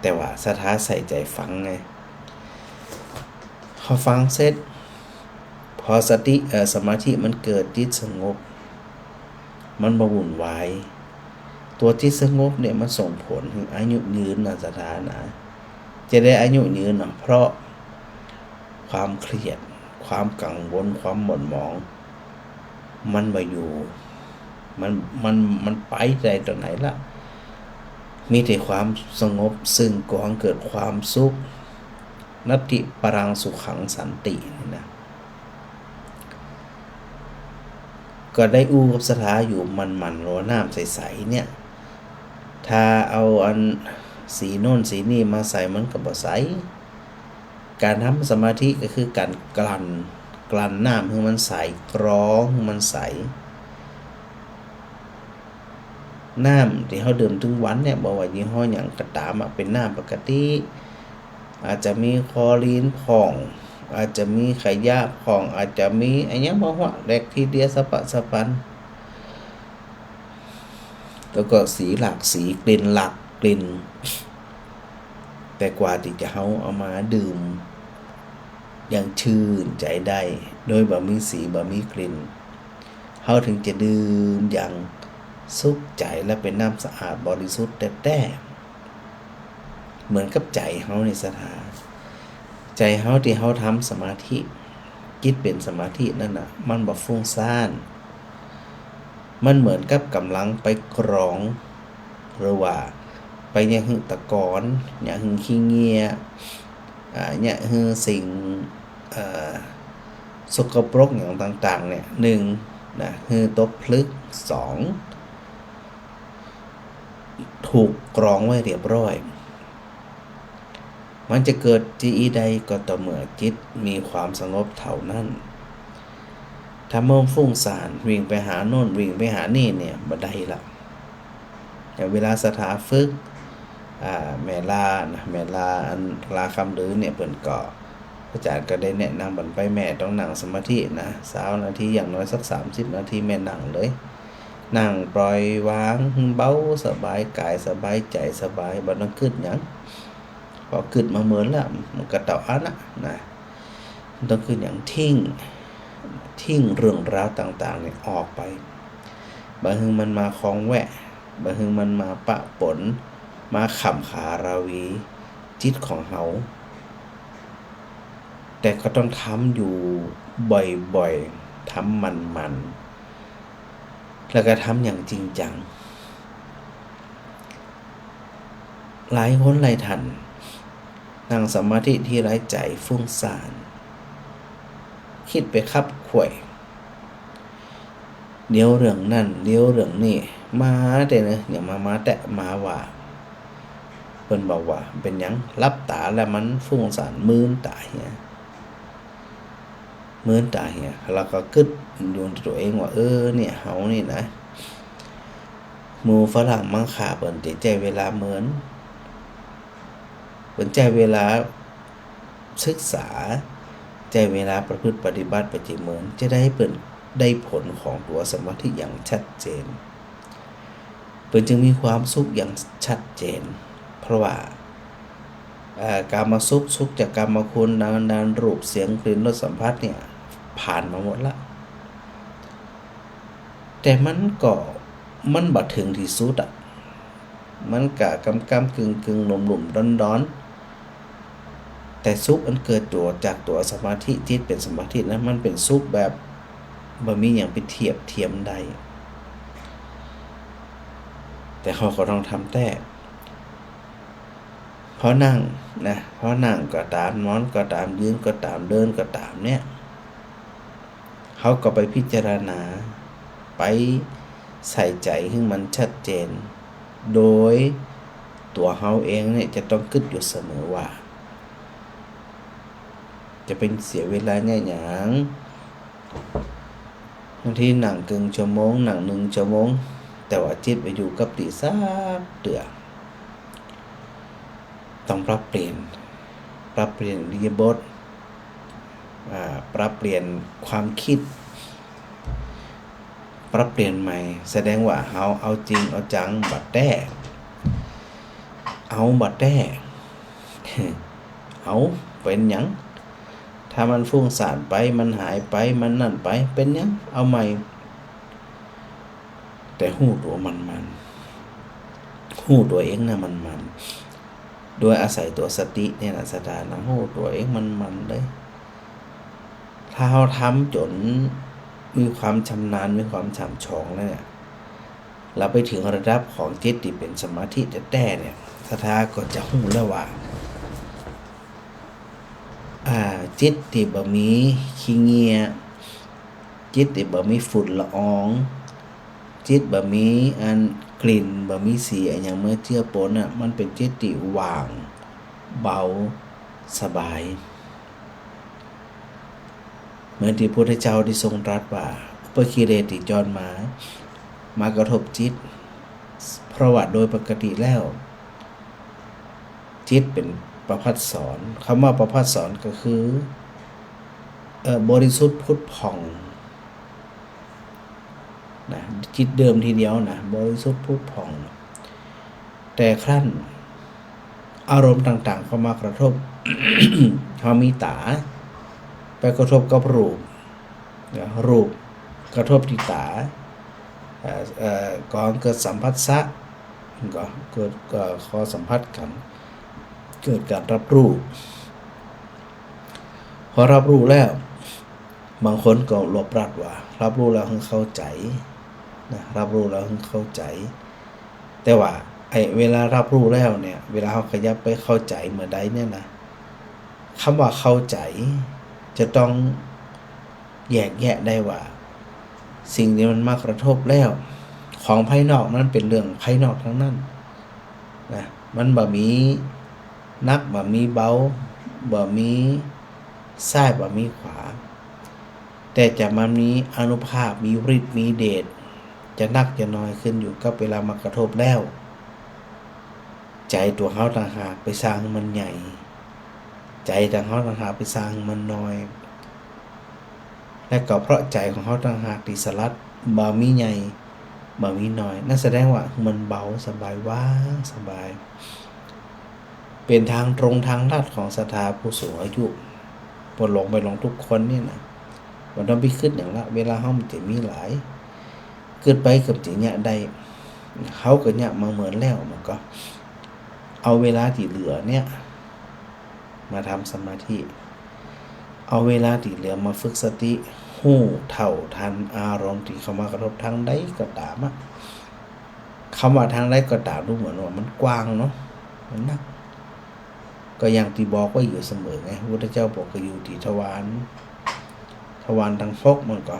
แต่ว่าศรัทธาใส่ใจ๋ฟังไง พอฟังเสร็จ พอสติ เอ่อ สมาธิมันเกิด จิตสงบ มันบ่วุ่นวาย ตั๋วจิตสงบเนี่ยมันส่งผลหื้ออายุยืนนะ ศรัทธานะ จะได้อายุยืนเนาะ เพราะความเครียด ความกังวล ความหม่นหมอง มันบ่อยู่ มัน มัน มันไปได้ต๋อนไหนละ มีแต่ความสงบ ซึ่งก่อหื้อเกิดความสุข นัตถิปรังสุขังสันติ นี่นะ ก็ได้อู้กับศรัทธาอยู่หมั่นๆ ว่าน้ำใสๆ เนี่ย ถ้าเอาอันสีโน่นสีนี่มาใส่มันก็บ่ใส ก๋านทำสมาธิก็คือก๋านกลั่น ก กลั่นน้ำหื้อมันใส กรองหื้อมันใส น้ำตี้เฮาดื่มตึงวันเนี่ย บ่ว่ายี่ห้อหยังก็ต๋ามอะ เป๋นน้ำปกติ อาจจะมีคลอรีนพ่อง อาจจะมีขยะพ่อง อาจจะมีอะหยังบ่ฮู้ แบคทีเรียสะปะสะปัน แล้วก็สีหลากสี กลิ่นหลากกลิ่น แต่กว่าตี้จะเฮาเอามาดื่มอย่างจื้นใจ๋ได้ โดยบ่มีสีบ่มีกลิ่น เฮาเถิงจะดื่มอย่างสุขใจ๋และเป๋นน้ำสะอาดบริสุทธิ์แต๊ๆ เหมือนกับใจ๋เฮานี่ศรัทธา ใจ๋เฮาตี้เฮาทำสมาธิ จิตเป๋นสมาธินั่นน่ะ มันบ่ฟุ้งซ่าน มันเหมือนกับก๋ำลังไปกรอง หรือว่าไปเยียะหื้อตะกอน เยียะหื้อขี้เหงื่อ อ่า เยียะหื้อสิ่ง เอ่อ สกปรกหยังต่างๆ เนี่ย นึ่ง นะ หื้อตกผลึก สอง ถูกกรองไว้เรียบร้อย มันจะเกิดตี้อี้ได้ก็ต่อเมื่อจิตมีความสงบเท่านั้น ถ้าเมื่อฟุ้งซ่าน วิ่งไปหาโน่น วิ่งไปหานี่เนี่ย บ่ได้ละ แต่เวลาศรัทธาฝึก อ่า แม่ลานะ แม่ลาอันลาคำลือเนี่ย เปิ้นก็ อาจ๋ารย์ก็ได้แนะนำเปิ้นไป แม่ต้องนั่งสมาธินะ ซาวนาที อย่างน้อยสักสามสิบนาที แม่นั่งเลย นั่งปล่อยวาง เบาสบาย ก๋ายสบาย ใจ๋สบาย บ่ต้องกึ๊ดหยัง พอกึ๊ดมาเมินแล้ว มันก็เต้าอั้นน่ะนะ มันต้องกึ๊ดหยัง ทิ้ง ทิ้งเรื่องราวต่างๆ เนี่ยออกไป บ่หื้อมันมาคองแวะ บ่หื้อมันมาปะปน มาข่ำขาราวีจิตของเฮา แต่ก็ต้องทำอยู่บ่อยๆ ทำหมั่นๆ แล้วก็ทำอย่างจริงจัง หลายคนหลายท่าน นั่งสมาธิทีไรใจ๋ฟุ้งซ่าน กึ๊ดไปคับไขว่ เดี๋ยวเรื่องนั่น เดี๋ยวเรื่องนี่ มาแต่เนอะ อย่างมา มาแต่มาว่า เปิ้นบอกว่า เป๋นหยัง หลับต๋าแล้วมันฟุ้งซ่าน มืนต๋าเหีย มืนต๋าเหีย แล้วก็กึ๊ดอยู่ในตั๋วเองว่า เออ เนี่ย เฮานี่นะ หมู่ฝรั่งมังค่าเปิ้นจะใจ๊เวลาเมิน เปิ้นใจ๊เวลาศึกษา ใจ๊เวลาประพฤติปฏิบัติไปจะเมิน จะได้เปิ้นได้ผลของตั๋วสมาธิอย่างชัดเจน เปิ้นจึงมีความสุขอย่างชัดเจน เพราะว่า เอ่อ กามสุข สุขจากกามคุณ นาม นามรูป เสียง กลิ่น รส สัมผัสเนี่ย ผ่านมาหมดละ แต่มันก็ มันบ่เถิงตี้สุดอะ มันก็ก้ำๆ กึ่งๆ ลุ่มๆ ดอนๆ แต่สุขอันเกิดตั๋ว จากตั๋วสมาธิ จิตเป๋นสมาธินั้น มันเป๋นสุขแบบบ่มีหยังไปเทียบเทียมได้ แต่เฮาก็ต้องทำแต๊ พอนั่งนะ พอนั่งก็ต๋าม นอนก็ต๋าม ยืนก็ต๋าม เดินก็ต๋ามเนี่ย เฮาก็ไปพิจารณา ไปใส่ใจ๋หื้อมันชัดเจน โดยตั๋วเฮาเองเนี่ยจะต้องกึ๊ดอยู่เสมอว่า จะไปเสียเวลาเยียะหยัง บางทีนั่งเกิ่งชั่วโมง นั่งนึ่งชั่วโมง แต่ว่าจิตบ่อยู่กับตี้สักเตื้อ ต้องปรับเปลี่ยน ปรับเปลี่ยนอิริยาบถ อ่า ปรับเปลี่ยนความกึ๊ด ปรับเปลี่ยนใหม่ แสดงว่าเฮาเอาจริงเอาจังบ่แต๊ เอาบ่แต๊ เอา เป๋นหยัง ถ้ามันฟุ้งซ่านไป มันหายไป มันนั่นไป เป๋นหยัง เอาใหม่ แต่ฮู้ตั๋วมันๆ ฮู้ตั๋วเองนะมันๆ โดยอาศัยตั๋วสติเนี่ยนะ ศรัทธานะ ฮู้ตั๋วเองมันๆ เลย ถ้าเฮาทำจ๋นมีความชำนาญ มีความฉ่ำชองแล้วเนี่ย เฮาไปเถิงระดับของจิตตี้เป๋นสมาธิแต๊ๆ เนี่ย ศรัทธาก็จะฮู้แล้วว่า อ่า จิตตี้บ่มีขี้เหงื่อ จิตตี้บ่มีฝุ่นละออง จิตบ่มีอันกลิ่น บ่มีสีอะหยังมาเจือปนน่ะ มันเป๋นจิตตี้ว่าง เบา สบาย เหมือนตี้พระพุทธเจ้าได้ทรงตรัสว่า อุปกิเลสตี้จรมา มากระทบจิต เพราะว่าโดยปกติแล้ว จิตเป๋นประภัสสร กำว่าประภัสสรก็คือ เอ่อ บริสุทธิ์ผุดผ่อง นะ จิตเดิมทีเดียวนะ บริสุทธิ์ผุดผ่อง แต่ครั้นอารมณ์ต่างๆ เข้ามากระทบ เฮามีต๋า ไปกระทบกับรูป นะ รูปกระทบตี้ต๋า เอ่อ เอ่อ ก่อเกิดสัมผัสสะ ก็เกิด ก็ขอสัมผัสกั๋น เกิดก๋านรับรู้ พอรับรู้แล้ว บางคนก็รวบรัดว่า รับรู้แล้วหื้อเข้าใจ๋ นะ รับรู้แล้วหื้อเข้าใจ๋ แต่ว่าไอ้เวลารับรู้แล้วเนี่ย เวลาเฮาขยับไปเข้าใจ๋เมื่อใดเนี่ยนะ กำว่าเข้าใจ๋จะต้องแยกแยะได้ว่า สิ่งตี้มันมากระทบแล้ว ของภายนอกนั้นเป๋นเรื่องภายนอกตังนั้น นะ มันบ่มีหนัก บ่มีเบา บ่มีซ้าย บ่มีขวา แต่จะมามีอานุภาพ มีฤทธิ์ มีเดช จะหนักจะน้อยขึ้นอยู่กับเวลามากระทบแล้ว ใจ๋ตั๋วเฮาต่างหากไปสร้างหื้อมันใหญ่ ใจ๋ตั๋วเฮาต่างหากไปสร้างหื้อมันน้อย และก็เพราะใจ๋ของเฮาต่างหากตี้สลัด บ่มีใหญ่ บ่มีน้อย นั่นแสดงว่ามันเบาสบาย ว่างสบาย เป๋นตางตรงตางลัดของศรัทธาผู้สูงอายุ ปวดหลงไปหลงทุกคนเนี่ยนะ บ่ต้องไปกึ๊ดหยังละ เวลาเฮามันจะมีหลาย กึ๊ดไปก็จะเยียะได้ เฮาก็เยียะมาเมินแล้ว มันก็เอาเวลาตี้เหลือเนี่ย มาทำสมาธิ เอาเวลาตี้เหลือมาฝึกสติ ฮู้เท่าตันอารมณ์ตี้เข้ามากระทบตางใดก็ต๋ามอะ กำว่าตางใดก็ต๋าม ดูเหมือนว่ามันกว้างเนาะ มันหนัก ก็อย่างตี้บอกไว้อยู่เสมอไง พระพุทธเจ้าบอกก็อยู่ตี้ทวาร ทวารตังหกมันก็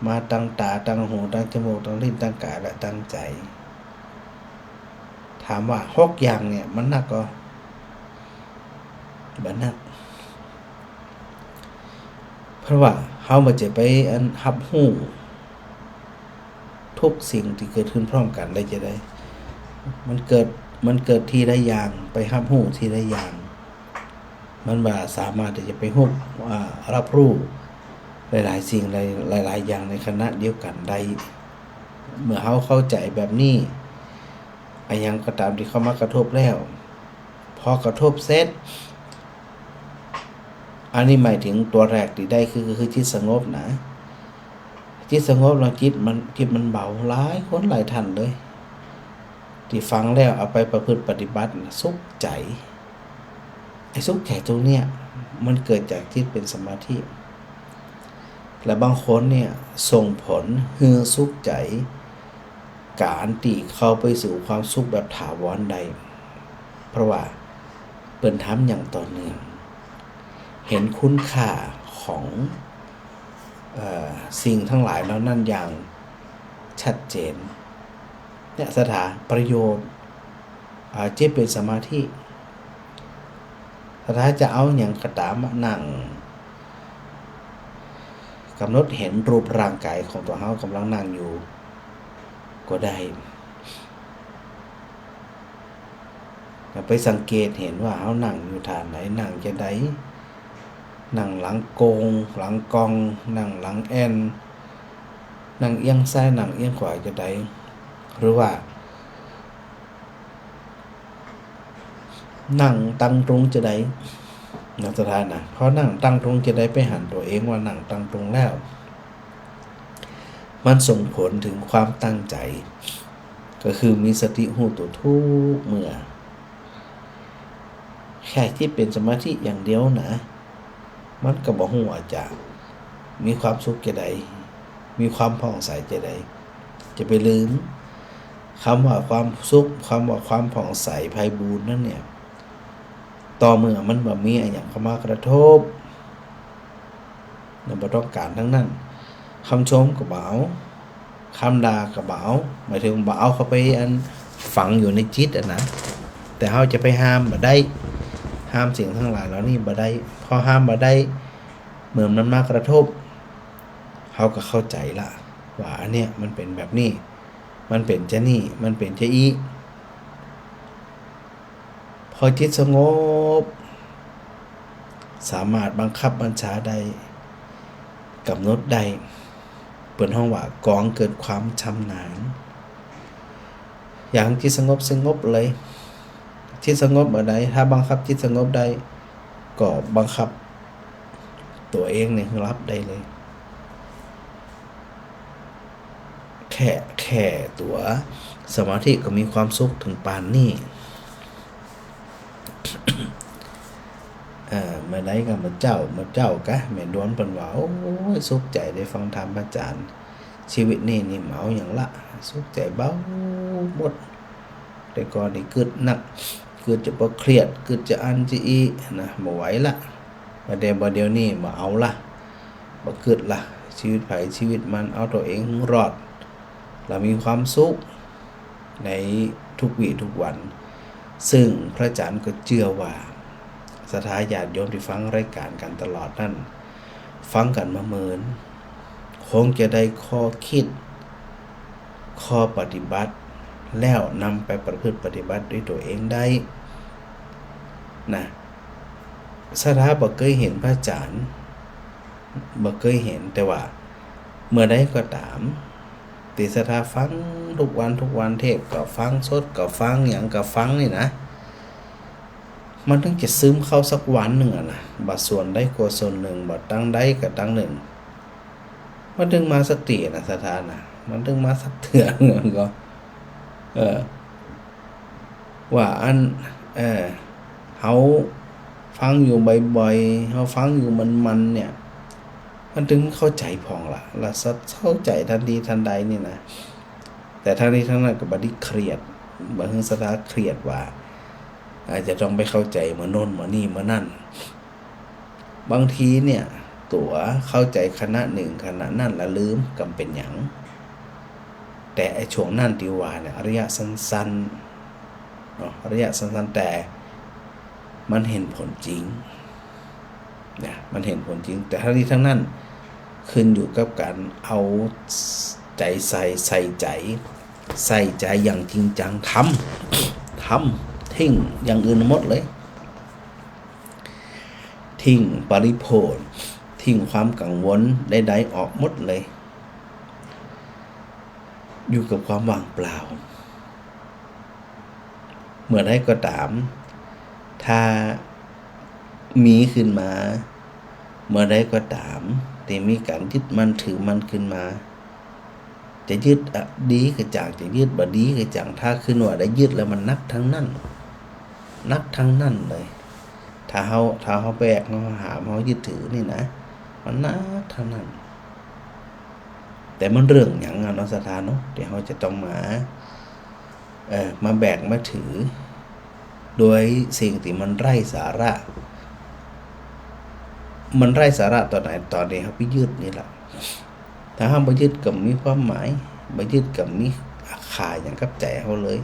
มาตังต๋า ตังหู ตังจมูก ตังลิ้น ตังก๋าย และตังใจ๋ ถามว่าหกอย่างเนี่ยมันหนักก่อ บ่หนัก เพราะว่าเฮาบ่จะไปอันฮับฮู้ทุกสิ่งตี้เกิดขึ้นพร้อมกั๋นได้จะใด มันเกิด มันเกิดทีละอย่าง ไปฮับฮู้ทีละอย่าง มันบ่สามารถตี้จะไปฮู้ อ่า รับรู้หลายๆ สิ่ง หลายๆ อย่างในขณะเดียวกั๋นได้ เมื่อเฮาเข้าใจ๋แบบนี้ อะหยังก็ต๋ามตี้เข้ามากระทบแล้ว พอกระทบเสร็จ อันนี้หมายถึงตั๋วแรกตี้ได้คือ คือจิตสงบนะ จิตสงบแล้วจิตมัน จิตมันเบา หลายคนหลายท่านเลย ตี้ฟังแล้วเอาไปประพฤติปฏิบัตินะ สุขใจ๋ ไอ้สุขใจ๋ตรงเนี้ยมันเกิดจากจิตเป๋นสมาธิ และบางคนเนี่ยส่งผลหื้อสุขใจ๋ ก๋านตี้เข้าไปสู่ความสุขแบบถาวรได้ เพราะว่าเปิ้นทำอย่างต่อเนื่อง เห็นคุณค่าของ เอ่อ สิ่งตังหลายเหล่านั้นอย่างชัดเจน เนี่ย ศรัทธา ประโยชน์ อ่า จิตเป๋นสมาธิ ศรัทธาจะเอาหยังก็ต๋ามมานั่ง กำหนดเห็นรูปร่างก๋ายของตั๋วเฮากำลังนั่งอยู่ก็ได้ ไปสังเกตเห็นว่าเฮานั่งอยู่ท่าใด นั่งจะใด นั่งหลังโก่ง หลังก่อง นั่งหลังแอ่น นั่งเอียงซ้าย นั่งเอียงขวาจะใด หรือว่า นั่งตั้งตรงจะใด นะ ศรัทธานะ พอนั่งตั้งตรงจะใด ไปหันตั๋วเองว่านั่งตั้งตรงแล้ว มันส่งผลถึงความตั้งใจ๋ ก็คือมีสติฮู้ตั๋วทุกเมื่อ แค่จิตเป๋นสมาธิอย่างเดียวนะ มันก็บ่ฮู้ว่าจะมีความสุขจะใด มีความผ่องใสจะใด จะไปลืม กำว่าความสุข กำว่าความผ่องใสไพบูลย์นั้นเนี่ย ต่อเมื่อมันบ่มีอะหยังเข้ามากระทบ เนี่ย บ่ต้องก๋านตังนั้น กำชมก็บ่เอา กำด่าก็บ่เอา หมายถึงบ่เอาเข้าไปอันฝังอยู่ในจิตอะนะ แต่เฮาจะไปห้ามบ่ได้ ห้ามสิ่งตังหลายเหล่านี้บ่ได้ พอห้ามบ่ได้ เมื่อมันมากระทบ เฮาก็เข้าใจ๋ละ ว่าอันเนี้ยมันเป๋นแบบนี้ มันเป๋นจาอี้ มันเป๋นจาอี้ พอจิตสงบ สามารถบังคับบัญชาได้ ก๋ำหนดได้ เปิ้นฮ้องว่ากองเกิดความชำนาญ อย่างจิตสงบสงบเลย จิตสงบเมื่อใด ถ้าบังคับจิตสงบได้ ก็บังคับตั๋วเองเนี่ยหื้อหลับได้เลย แค่ แค่ตั๋วสมาธิก็มีความสุขเถิงปานนี้ เอ่อ เมื่อใดก็เมื่อเจ๊า เมื่อเจ๊ากะ แม่ดวนเปิ้นว่า โอ้ย สุขใจ๋ได้ฟังธรรมพระอาจ๋ารย์ ชีวิตนี้นี่บ่เอาหยังละ สุขใจ๋เบาหมด แต่ก่อนนี่กึ๊ดนัก กึ๊ดจะบ่เครียด กึ๊ดจะอั้นจะอี้นะ บ่ไหวละ บ่าแต่บ่าเดี่ยวนี้บ่เอาละ บ่กึ๊ดละ ชีวิตใผชีวิตมัน เอาตั๋วเองหื้อรอด แล้วมีความสุขในทุกวีทุกวัน ซึ่งพระอาจ๋ารย์ก็เจื้อว่า ศรัทธาญาติโยมตี้ฟังรายก๋านกั๋นตลอดนั้น ฟังกั๋นมาเมิน คงจะได้ข้อคิด ข้อปฏิบัติ แล้วนำไปประพฤติปฏิบัติด้วยตั๋วเองได้ นะ ศรัทธาบ่เกยหันพระอาจ๋ารย์ บ่เกยหัน แต่ว่าเมื่อใดก็ต๋าม ตี้ศรัทธาฟังทุกวันทุกวัน เทศน์ก็ฟัง สดก็ฟัง หยังก็ฟังนี่นะ มันตึงจะซึมเข้าสักวันนึ่งอะนะ บ่ส่วนใดก็ส่วนนึ่ง บ่ตังใดก็ตังนึ่ง มันตึงมาสักตี้นะ ศรัทธานะ มันตึงมาสักเตื้อนึ่งก็ เออ ว่าอัน เออ เฮาฟังอยู่บ่อยๆ เฮาฟังอยู่มันๆ เนี่ย มันตึงเข้าใจ๋พ่องละ แล้วเข้าใจ๋ตันทีตันใดนี่นะ แต่ตังนี้ตังนั้นก็บ่ดีเครียด บ่หื้อศรัทธาเครียดว่า อาจจะต้องไปเข้าใจ๋เมื่อโน้นเมื่อนี่เมื่อนั้น บางทีเนี่ย ตั๋วเข้าใจ๋ขณะนึ่งขณะนั้นแล้วลืม ก็บ่เป๋นหยัง แต่ไอ้ช่วงนั้นตี้ว่าเนี่ย ระยะสั้นๆ เนาะ ระยะสั้นๆ แต่มันหันผลจริงนะ มันหันผลจริง แต่ตังนี้ตังนั้น ขึ้นอยู่กับก๋านเอาใจ๋ใส่ ใส่ใจ๋ ใส่ใจ๋อย่างจริงจัง ทำ ทำ ทิ้งอย่างอื่นหมดเลย ทิ้งปริโภค ทิ้งความกังวลใดๆ ออกหมดเลย อยู่กับความว่างเปล่า เมื่อใดก็ต๋าม ถ้ามีขึ้นมา เมื่อใดก็ต๋าม ตี้มีก๋านยึดมั่นถือมั่นขึ้นมา จะยึดอะดีก็จ้าง จะยึดบ่ดีก็จ้าง ถ้าขึ้นว่าได้ยึดแล้วมันหนักตังนั้น หนักตังนั้นเลย ถ้าเฮา ถ้าเฮาแบก เฮาหาม เฮายึดถือนี่นะ มันหนักตังนั้น แต่มันเรื่องหยังอะเนาะ ศรัทธาเนาะ ตี้เฮาจะต้องมา เอ่อ มาแบกมาถือ โดยสิ่งตี้มันไร้สาระ มันไร้สาระต๋อนไหน ต๋อนตี้เฮาไปยึดนี่แหละ ถ้าเฮาบ่ยึดก็บ่มีความหมาย บ่ยึดก็บ่มีค่าหยังกับใจ๋เฮาเลย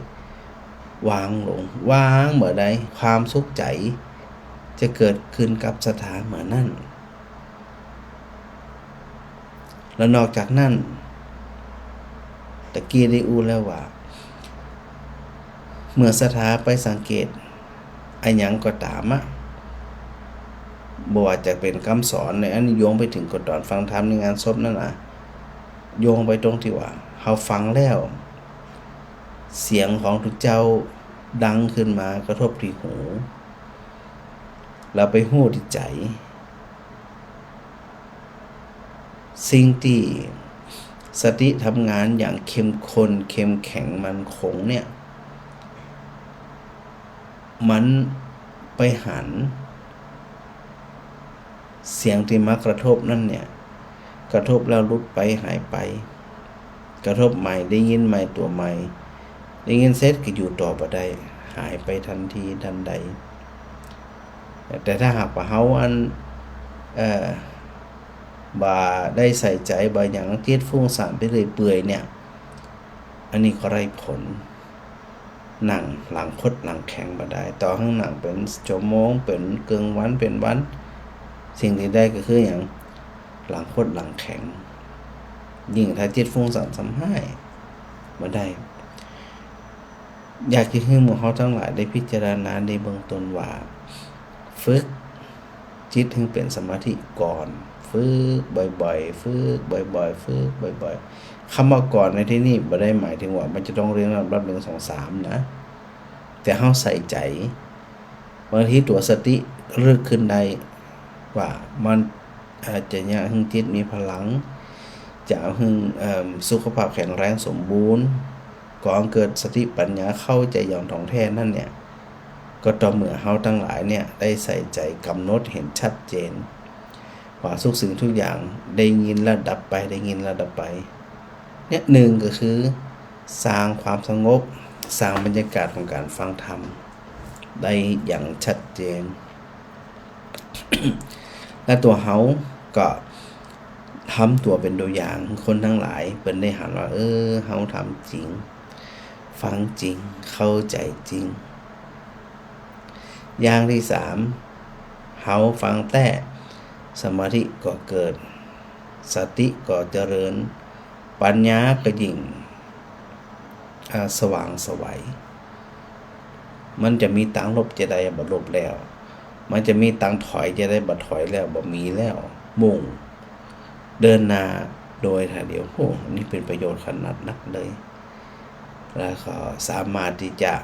วางลง วางเมื่อใด ความสุขใจ๋จะเกิดขึ้นกับศรัทธาเมื่อนั้น แล้วนอกจากนั้น ตะกี้ได้อู้แล้วว่า เมื่อศรัทธาไปสังเกตอะหยังก็ต๋ามอะ บ่ว่าจะเป๋นกำสอนในอันนี้ โยงไปเถิงก็ต๋อนฟังธรรมในงานศพนั่นนะ โยงไปตรงตี้ว่า เฮาฟังแล้ว เสียงของตุ๊เจ้าดังขึ้นมากระทบตี้หู แล้วไปฮู้ตี้ใจ๋ สิ่งตี้สติทำงานอย่างเข้มข้น เข้มแข็ง มั่นคงเนี่ย มันไปหัน เสียงตี้มากระทบนั้นเนี่ย กระทบแล้วหลุดไป หายไป กระทบใหม่ ได้ยินใหม่ ตั๋วใหม่ ได้ยินเสร็จก็อยู่ต่อบ่ได้ หายไปตันทีตันใด แต่ถ้าหากว่าเฮาอัน เอ่อ บ่ได้ใส่ใจ๋ บ่หยัง จิตฟุ้งซ่านไปเรื่อยเปื่อยเนี่ย อันนี้ก็ไร้ผล นั่งหลังคดหลังแข็งบ่ได้ ต่อหั้นนั่งเป๋นชั่วโมง เป๋นเกิ่งวัน เป๋นวัน สิ่งตี้ได้ก็คือหยัง หลังคดหลังแข็ง ยิ่งถ้าจิตฟุ้งซ่านซ้ำฮ้ายบ่ได้ อยากจะหื้อหมู่เฮาตังหลายได้พิจารณาในเบื้องต้นว่า ฝึกจิตหื้อเป๋นสมาธิก่อน ฝึกบ่อยๆ ฝึกบ่อยๆ ฝึกบ่อยๆ กำว่าก่อนในที่นี้บ่ได้หมายถึงว่ามันจะต้องเรียงลำดับหนึ่ง สอง สาม นะ แต่เฮาใส่ใจ๋ บางทีตั๋วสติระลึกขึ้นได้ว่ามัน เอ่อ จะเยียะหื้อจิตมีพลัง จะหื้อ เอิ่ม สุขภาพแข็งแรงสมบูรณ์ ก่อเกิดสติปัญญาเข้าใจ๋อย่างถ่องแท้นั้นเนี่ย ก็ต่อเมื่อเฮาตังหลายเนี่ยได้ใส่ใจ๋กำหนดหันชัดเจน ว่าทุกสิ่งทุกอย่างได้ยินแล้วดับไป ได้ยินแล้วดับไป เนี่ย นึ่งก็คือสร้างความสงบ สร้างบรรยากาศของก๋านฟังธรรมได้อย่างชัดเจน และตั๋วเฮาก็ทำตั๋วเป๋นตั๋วอย่าง คนตังหลายเปิ้นได้หันว่า เออ เฮาทำจริง ฟังจริง เข้าใจ๋จริง อย่างตี้สาม เฮาฟังแต๊ สมาธิก็เกิด สติก็เจริญ ปัญญาก็ยิ่ง อ่า สว่างไสว มันจะมีตางหลบจะใดบ่หลบแล้ว มันจะมีตางถอยจะใดบ่ถอยแล้ว บ่มีแล้ว มุ่ง เดินหน้าโดยถ่ายเดียว โอ้ นี่เป๋นประโยชน์ขนาดนักเลย แล้วก็สามารถตี้จะ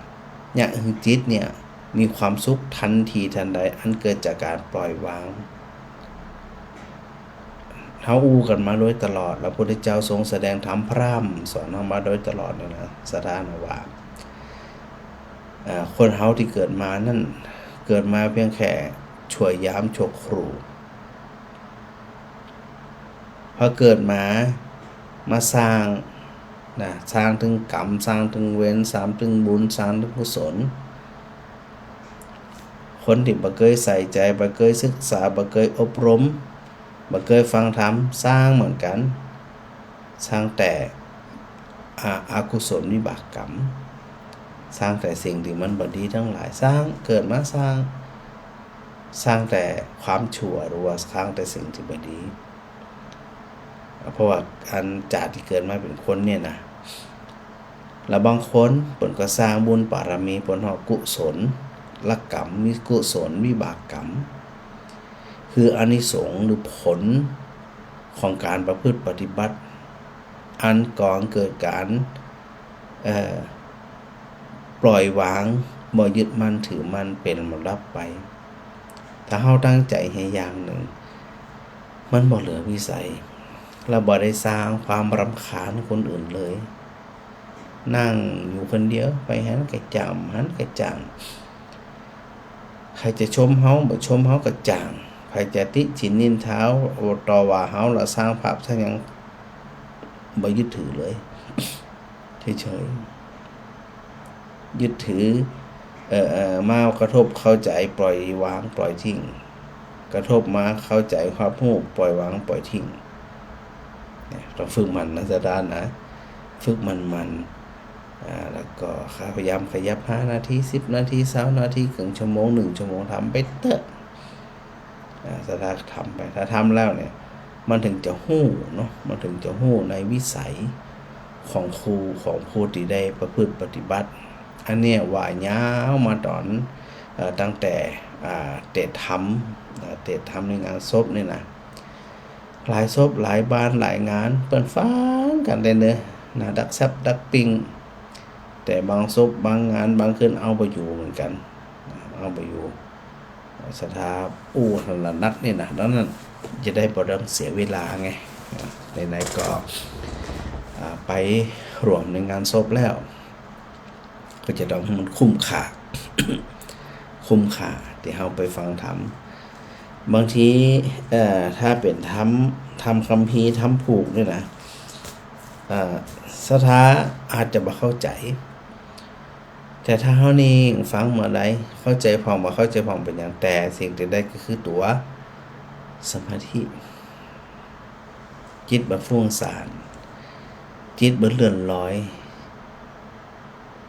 เยียะหื้อจิตเนี่ยมีความสุขตันทีตันใด อันเกิดจากก๋านปล่อยวาง เฮาอู้กั๋นมาโดยตลอด แล้วพระพุทธเจ้าทรงแสดงธรรมพร่ำสอนเฮามาโดยตลอดเนี่ยนะ ศรัทธานะว่า เอ่อ คนเฮาตี้เกิดมานั้น เกิดมาเพียงแค่ชั่วยามชั่วครู่ พอเกิดมา มาสร้างนะ สร้างตึงกรรม สร้างตึงเวร สร้างตึงบุญ สร้างตึงกุศล คนตี้บ่เกยใส่ใจ๋ บ่เกยศึกษา บ่เกยอบรม บ่เกยฟังธรรม สร้างเหมือนกั๋น สร้างแต่ อ่า อกุศลวิบากกรรม สร้างแต่สิ่งตี้มันบ่ดีตังหลาย สร้าง เกิดมาสร้าง สร้างแต่ความชั่ว หรือว่าสร้างแต่สิ่งตี้บ่ดี เพราะว่าอันจากตี้เกิดมาเป๋นคนเนี่ยนะ แล้วบางคนเปิ้นก็สร้างบุญบารมี เปิ้นฮ้องกุศลกรรม มีกุศลวิบากกรรม คืออานิสงส์หรือผลของก๋านประพฤติปฏิบัติ อันก่อเกิดก๋าน เอ่อ ปล่อยวาง บ่ยึดมั่นถือมั่นเป๋นลำดับไป ถ้าเฮาตั้งใจ๋หื้ออย่างนึ่ง มันบ่เหลือวิสัย แล้วบ่ได้สร้างความรำคาญคนอื่นเลย นั่งอยู่คนเดียว ไปหันก็จ้าง หันก็จ้าง ใผจะชมเฮา บ่ชมเฮาก็จ้าง ใผจะติฉินนินทา ต่อว่าเฮา แล้วสร้างภาพสร้างหยัง บ่ยึดถือเลย เฉยๆ ยึดถือ เอ่อ เอ่อ มากระทบเข้าใจ๋ ปล่อยวาง ปล่อยทิ้ง กระทบมาเข้าใจ๋ รับฮู้ ปล่อยวาง ปล่อยทิ้ง เนี่ย ต้องฝึกหมั่นนะ ศรัทธานะ ฝึกหมั่นๆ อ่า แล้วก็พยายามขยับห้านาที สิบนาที ซาวนาที เกิ่งชั่วโมง นึ่งชั่วโมง ทำไปเต๊อะ อ่า ศรัทธาทำไป ถ้าทำแล้วเนี่ย มันเถิงจะฮู้เนาะ มันเถิงจะฮู้ในวิสัยของผู้ ของผู้ตี้ได้ประพฤติปฏิบัติ อันเนี้ยว่ายาวมาต๋อน เอ่อ ตั้งแต่ อ่า เตศน์ธรรม อ่า เตศน์ธรรมในงานศพเนี่ยนะ หลายศพ หลายบ้าน หลายงาน เปิ้นฟังกั๋นแต่เนิ่นนะ ดักแซบดักปิ้ง แต่บางศพ บางงาน บางคืน เอาบ่อยู่เหมือนกั๋น เอาบ่อยู่ ศรัทธาอู้ถนัดนักนี่นะ ดังนั้นจะได้บ่ต้องเสียเวลาไง ไหนๆ ก็ อ่า ไปร่วมในงานศพแล้ว ก็จะต้องหื้อมันคุ้มค่า คุ้มค่าตี้เฮาไปฟังธรรม บางที เอ่อ ถ้าเป๋นธรรม ธรรมคัมภีร์ ธรรมผูกนี่นะ เอ่อ ศรัทธาอาจจะบ่เข้าใจ๋ แต่ถ้าเฮานิ่งฟังเมื่อใด เข้าใจ๋พ่อง บ่เข้าใจ๋พ่องเป๋นหยัง แต่สิ่งตี้ได้ก็คือตั๋วสมาธิ จิตบ่ฟุ้งซ่าน จิตบ่เลื่อนลอย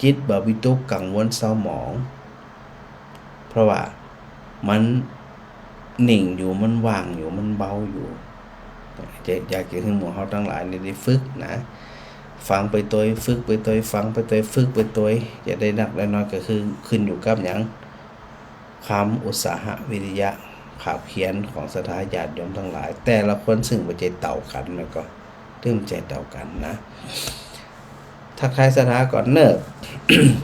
จิตบ่วิตกกังวลเศร้าหมอง เพราะว่ามันนิ่งอยู่ มันว่างอยู่ มันเบาอยู่ จะ อยากจะหื้อหมู่เฮาตังหลายนี่ได้ฝึกนะ ฟังไปตวย ฝึกไปตวย ฟังไปตวย ฝึกไปตวย จะได้นักได้น้อยก็คือขึ้นอยู่กับหยัง ความอุตสาหะวิริยะ ความเพียรของศรัทธาญาติโยมตังหลาย แต่ละคนซึ่งบ่ใจ้เต้ากั๋น มันก็ ตึงบ่ใจ้เต้ากั๋นนะ ทักทายศรัทธาก่อนเน่อ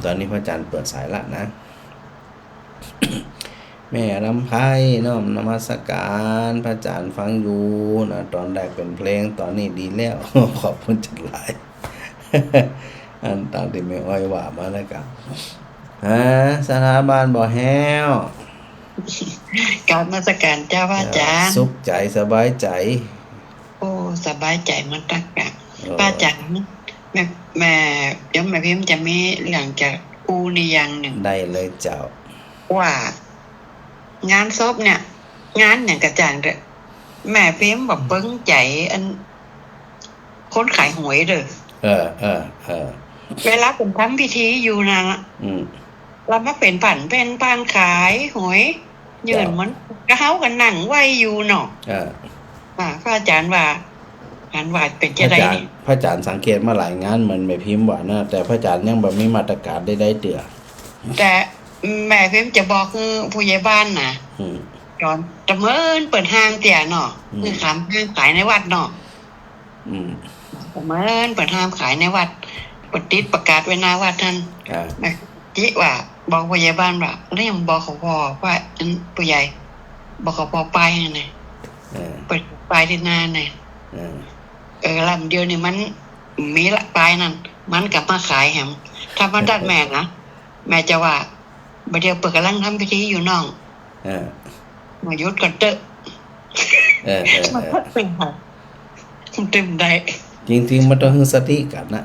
ต๋อนนี้พระอาจ๋ารย์เปิดสายละนะ แม่ลำไพ น้อมนมัสก๋าร พระอาจ๋ารย์ฟังอยู่นะ ต๋อนแรกเป๋นเพลง ต๋อนนี้ดีแล้ว ขอบคุณจังหลาย อันต๋ามตี้แม่อ้อยว่ามาแล้วกั๋น ฮะ ศรัทธาบ้านบ่อแฮ้ว กราบนมัสก๋ารเจ้าพระอาจ๋ารย์ สุขใจ๋ สบายใจ๋ โอ้ สบายใจ๋มาตั๊กอะ เออ พระอาจ๋ารย์ แม่ แม่ เดี๋ยวแม่พิมจะมีเรื่องจะอู้นี่อย่างนึ่ง ได้เลยเจ้า ว่า งานศพเนี่ย งานหยังกะจ่างเต๊อะ แม่พิมบ่เปิงใจ๋อัน คนขายหวยเต๊อะ เออ เออ เออ เวลาเปิ้นทำพิธีอยู่นั่นละ อืม แล้วมาเป๋นผ่าน เป๋นผ่านขายหวย เจ้า ยื่นเหมือนกับเฮาก็นั่งไหว้อยู่เนาะ เออ อ่า พระอาจ๋ารย์ว่า อันว่าเป๋นจะใด พระอาจ๋ารย์ นี่ พระอาจ๋ารย์สังเกตมาหลายงานเหมือนแม่พิมว่านะ แต่พระอาจ๋ารย์ยังบ่มีมาตรก๋านใดๆ เตื้อ แต่แม่พิมจะบอกคือผู้ใหญ่บ้านนะ อืม ต๋อนตะเมินเปิ้นห้ามเตื้อเนาะ อืม คือห้าม ห้ามขายในวัดเนาะ อืม ตะเมินเปิ้นห้ามขายในวัด เปิ้นติดประกาศไว้หน้าวัดหั้น อ่า แม่จิว่า บอกผู้ใหญ่บ้านว่า แล้วยังบอกเขาพอว่า อันผู้ใหญ่ บอกเขาพอป้ายนั่นนะ เออ เปิ้นป้ายตี้หน้าน่ะ เออ เออ ลำเดียวนี่มันมีละป้ายนั่น มันก็มาขายแหม ถ้ามาตัดแม่นะ แม่จะว่า บ่าเดี่ยวเปิ้นก่ำลังทำพิธีอยู่น้อง เออ มาหยุดก่อนเต๊อะ เออ เออ เออ มันตึงได้ ตึงได้ จริงๆ มันต้องหื้อสติกั๋นนะ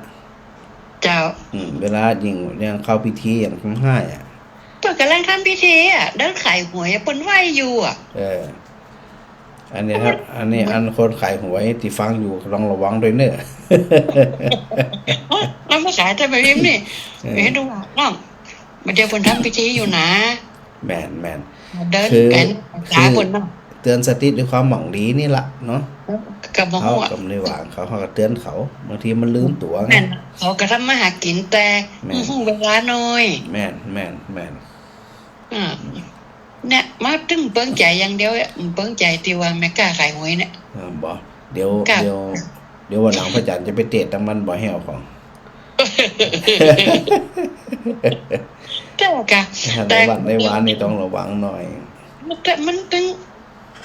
เจ้า อืม เวลายิ่ง อย่างเข้าพิธีอย่างทำห้ายอะ เปิ้นก่ำลังทำพิธีอะ เดินขายหวยอะ เปิ้นไหว้อยู่อะ เออ อันนี้ครับ อันนี้อันคนขายหวยตี้ฟังอยู่ต้องระวังตวยเน่อ เอามาขายแต่แม่พิมนี่ เออ เห็นดูว่าน้อง บ่าเดี่ยวเปิ้นทำพิธีอยู่นะ แม่น แม่น เดิน คือ เป๋น คือ หาเปิ้นเนาะ เตื๋อนสติตวยความหวังดีนี่ละเนาะ ก็บ่ฮู้อะ เฮาก็บ่ได้ว่าเขา เฮาก็เตื๋อนเขา บางทีมันลืมตั๋วไง แม่น เขาก็ทำมาหากิ๋นแต่ แม่น ฮู้เวลาน้อย แม่น แม่น แม่น อ่า เนี่ย มาตึงเปิงใจ๋อย่างเดียวอะ เปิงใจ๋ตี้ว่าแม่ก๊าขายหวยเนี่ย อ่า บ่ เดี๋ยว เดี๋ยว เดี๋ยววันหลังพระอาจ๋ารย์จะไปเตะตางมันบ่อแฮ้วของ เจ้าก่ะ ในวัดในวานี่ต้องระวังหน่อย แต่มันตึง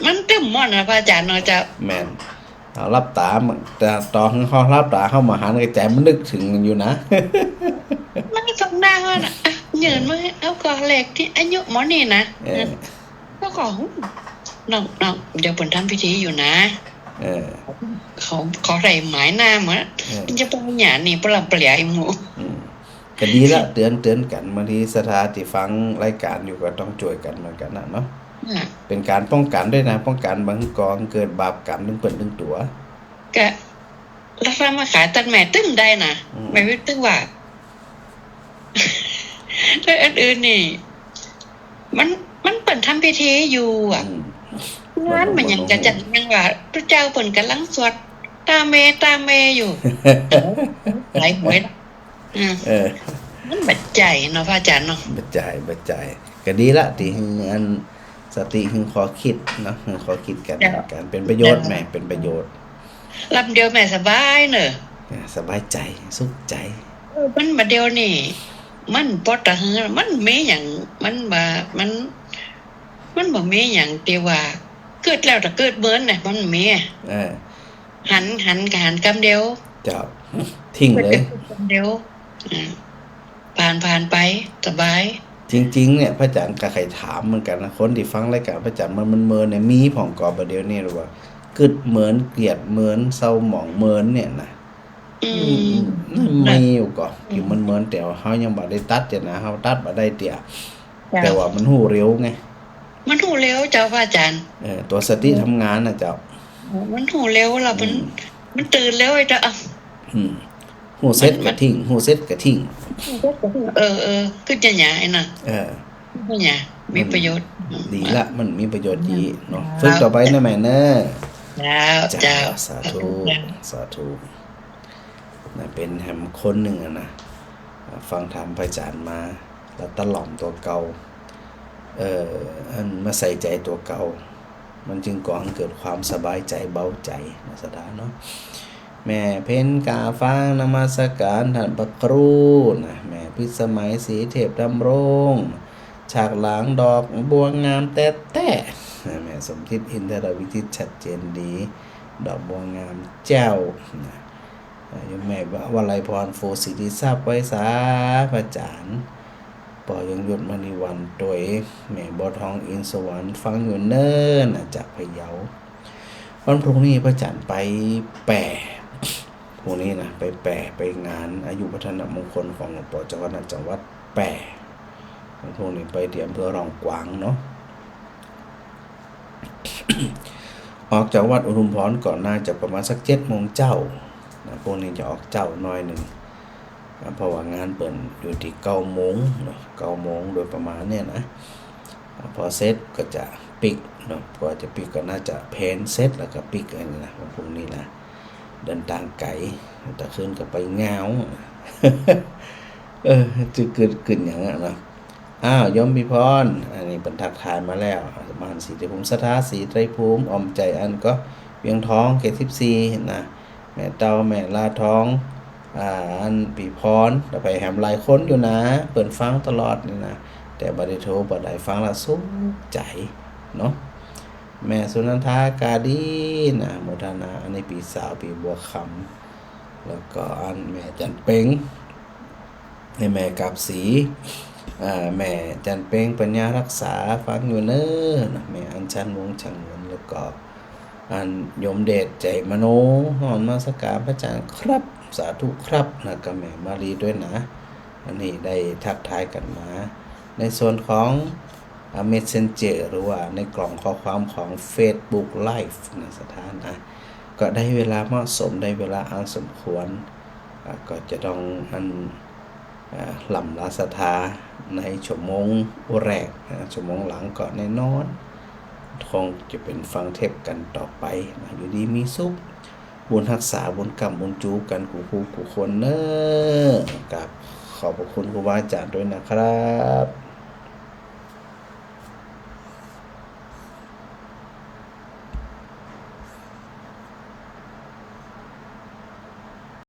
มันตึงหมดนะพระอาจ๋ารย์เนาะเจ้า แม่น เฮาหลับต๋า แต่ต๋อนเฮาหลับต๋าเฮาบ่หัน แต่ใจ๋มันนึกเถิงอยู่นะ มันส่องหน้าเฮาน่ะ อ่ะ ยื่นมา เอาก่อเลขตี้อายุหมอนี่นะ เออ แล้วก็ น้อง น้อง เดี๋ยวเปิ้นทำพิธีอยู่นะ เออ เขา เขาได้หมายหน้ามา เออ มันจะไปหยังนี่ ปะล่ำปะเหลียอีหมู่ อืม ก็ดีละ เตื๋อน เตื๋อนกั๋น บางทีศรัทธาตี้ฟังรายก๋านอยู่ก็ต้องจ้วยกั๋นเหมือนกั๋นนะเนาะ อ่ะ เป๋นก๋านป้องกั๋นตวยนะ ป้องกั๋นบางก่อเกิดบาปก๋รรมตึงเปิ้นตึงตั๋ว ก็ แล้วถ้ามาขายตัดแม่ตึงได้นะ อืม แม่วิทย์ตึงว่า แต่อันอื่นนี่ มัน มันเปิ้นทำพิธีอยู่อะ อืม งานมันยังจะจัดยังว่า ตุ๊เจ้าเปิ้นก่ำลังสวดตาเม ตาเมอยู่ ขายหวย อืม เออ มันบ่ใจ้เนาะพระอาจ๋ารย์เนาะ บ่ใจ้ บ่ใจ้ ก็ดีละ ตี้หื้ออันสติหื้อข้อคิดเนาะ หื้อข้อคิดกั๋น เจ้า กั๋น เป๋นประโยชน์ เจ้า แม่ เป๋นประโยชน์ ลำเดียวแม่สบายเน่อ อ่า สบายใจ๋ สุขใจ๋ เออ มันบ่าเดี่ยวนี่ มันปอตะหือ มันมีหยัง มันบ่า มัน มันบ่มีหยังตี้ว่า กึ๊ดแล้วตะกึ๊ดเมินน่ะ มันบ่มี เออ หัน หันก็หันกำเดียว เจ้า ทิ้งเลย กึ๊ดก็กึ๊ดกำเดียว อ่า ผ่าน ผ่านไป สบาย จริงๆ เนี่ย พระอาจ๋ารย์ก็ใค่ถามเหมือนกั๋นนะ คนตี้ฟังรายก๋านพระอาจ๋ารย์มัน มันเมินเนี่ย มีพ่องก่อบ่าเดี่ยวนี่หรือว่า กึ๊ดเมิน เกลียดเมิน เศร้าหมองเมินเนี่ยนะ อืม อืม มันมีอยู่ก่อ อืม ตี้มันเมิน แต่ว่าเฮายังบ่ได้ตัดเตื้อนะ เฮาตัดบ่ได้เตื้อ เจ้า แต่ว่ามันฮู้เร็วไง มันฮู้เร็วเจ้าพระอาจ๋ารย์ เออ ตั๋วสติทำงานนะเจ้า มันฮู้เร็วแล้วมัน อืม มันตื่นเร็วไอ้เจ้า อืม ฮู้เสร็จก็ทิ้ง ฮู้เสร็จก็ทิ้ง เออ เออ คือจะหยังไอ้นั่น เออ คือจะหยัง มีประโยชน์ ดีละ มันมีประโยชน์ดีเนาะ ครับ ฝึกต่อไปนะแม่เนอะ เจ้า เจ้า เจ้า สาธุ สาธุ สาธุ นะ เป๋นแหมคนนึ่งอะนะ ฟังธรรมพระอาจ๋ารย์มา แล้วตะหล่อมตั๋วเก่า เอ่อ อันมาใส่ใจ๋ตั๋วเก่า มันจึงก่อหื้อเกิดความสบายใจ๋เบาใจ๋นะศรัทธาเนาะ แม่เพ็ญกาฟ้างนมัสก๋านต้านพระครูนะ แม่พิสมัยศรีเทพดำรง ฉากหลังดอกบัวงามแต๊ๆ นะ แม่สมจิตอินทรวิจิตรชัดเจนดี ดอกบัวงามเจ้านะ โยมแม่วลัยพร โฟศิริทรัพย์ ไหว้สาพระอาจ๋ารย์ ป้อยงยศมณีวันตวย แม่บัวทองอินสวรรค์ ฟังอยู่เน้อนะ จากพะเยา วันพรุ่งนี้พระอาจ๋ารย์ไปแป่ พรุ่งนี้นะ ไปแป่ ไปงานอายุวัฒนมงคลของหลวงป้อเจ้าคณะจังหวัดแป่ วันพรุ่งนี้ไปตี้อำเภอร้องกวางเนาะ ออกจากวัดอุทุมพรก็น่าจะประมาณสักเจ็ดโมงเจ๊านะ พรุ่งนี้จะออกเจ๊าหน้อยนึ่ง อ่า เพราะว่างานเปิ้นอยู่ตี้เก้าโมงเนาะ เก้าโมงโดยประมาณเนี่ยนะ อ่า พอเสร็จก็จะปิ๊กเนาะ กว่าจะปิ๊กก็น่าจะเพลเสร็จแล้วก็ปิ๊กอันนี้นะ วันพรุ่งนี้นะ เดินตางไก๋ ตะคืนก็ไปเหงา เออ จะกึ๊ดกึ๊ดหยังอะเนาะ อ้าว โยมพิพร อันนี้เปิ้นทักทายมาแล้ว มหันต์ศรีไตรภูมิ ศรัทธาศรีไตรภูมิ อ่อมใจ๋อันก็เวียงทอง เขตสิบสี่นะ แม่เต้า แม่ลาทอง อ่า อันพิพร แล้วไปแหมหลายคนอยู่นะ เปิ้นฟังตลอดนี่นะ แต่บ่ได้โทร บ่ได้ฟังแล้วสุขใจ๋เนาะ แม่สุนันทากาดีนะ โมทนา อันนี้ปี้สาว ปี้บัวคำ แล้วก็อันแม่จันเพ็ง แม่กาบศรี อ่า แม่จันเพ็ง ปัญญารักษา ฟังอยู่เน้อนะ แม่อัญชัน วงศ์ฉังเงิน แล้วก็อันโยมเดช ใจ๋มโน นมัสก๋านพระอาจ๋ารย์ครับ สาธุครับนะ ก็แม่มาลีด้วยนะ อันนี้ได้ทักทายกั๋นมา ในส่วนของ อ่า เมสเซนเจอร์ หรือว่าในกล่องข้อความของเฟซบุ๊กไลฟ์นะศรัทธานะ ก็ได้เวลาเหมาะสม ได้เวลาอันสมควร อ่า ก็จะต้องอัน อ่า ล่ำลาศรัทธาในชั่วโมงแรกนะ ชั่วโมงหลังก็แน่นอน คงจะเป๋นฟังเทปกั๋นต่อไปนะ อยู่ดีมีสุข บุญฮักษา บุญก้ำบุญจู๋กั๋นกู้ผู้กู้คนเน้อ กราบขอบพระคุณครูบาอาจ๋ารย์ด้วยนะครับ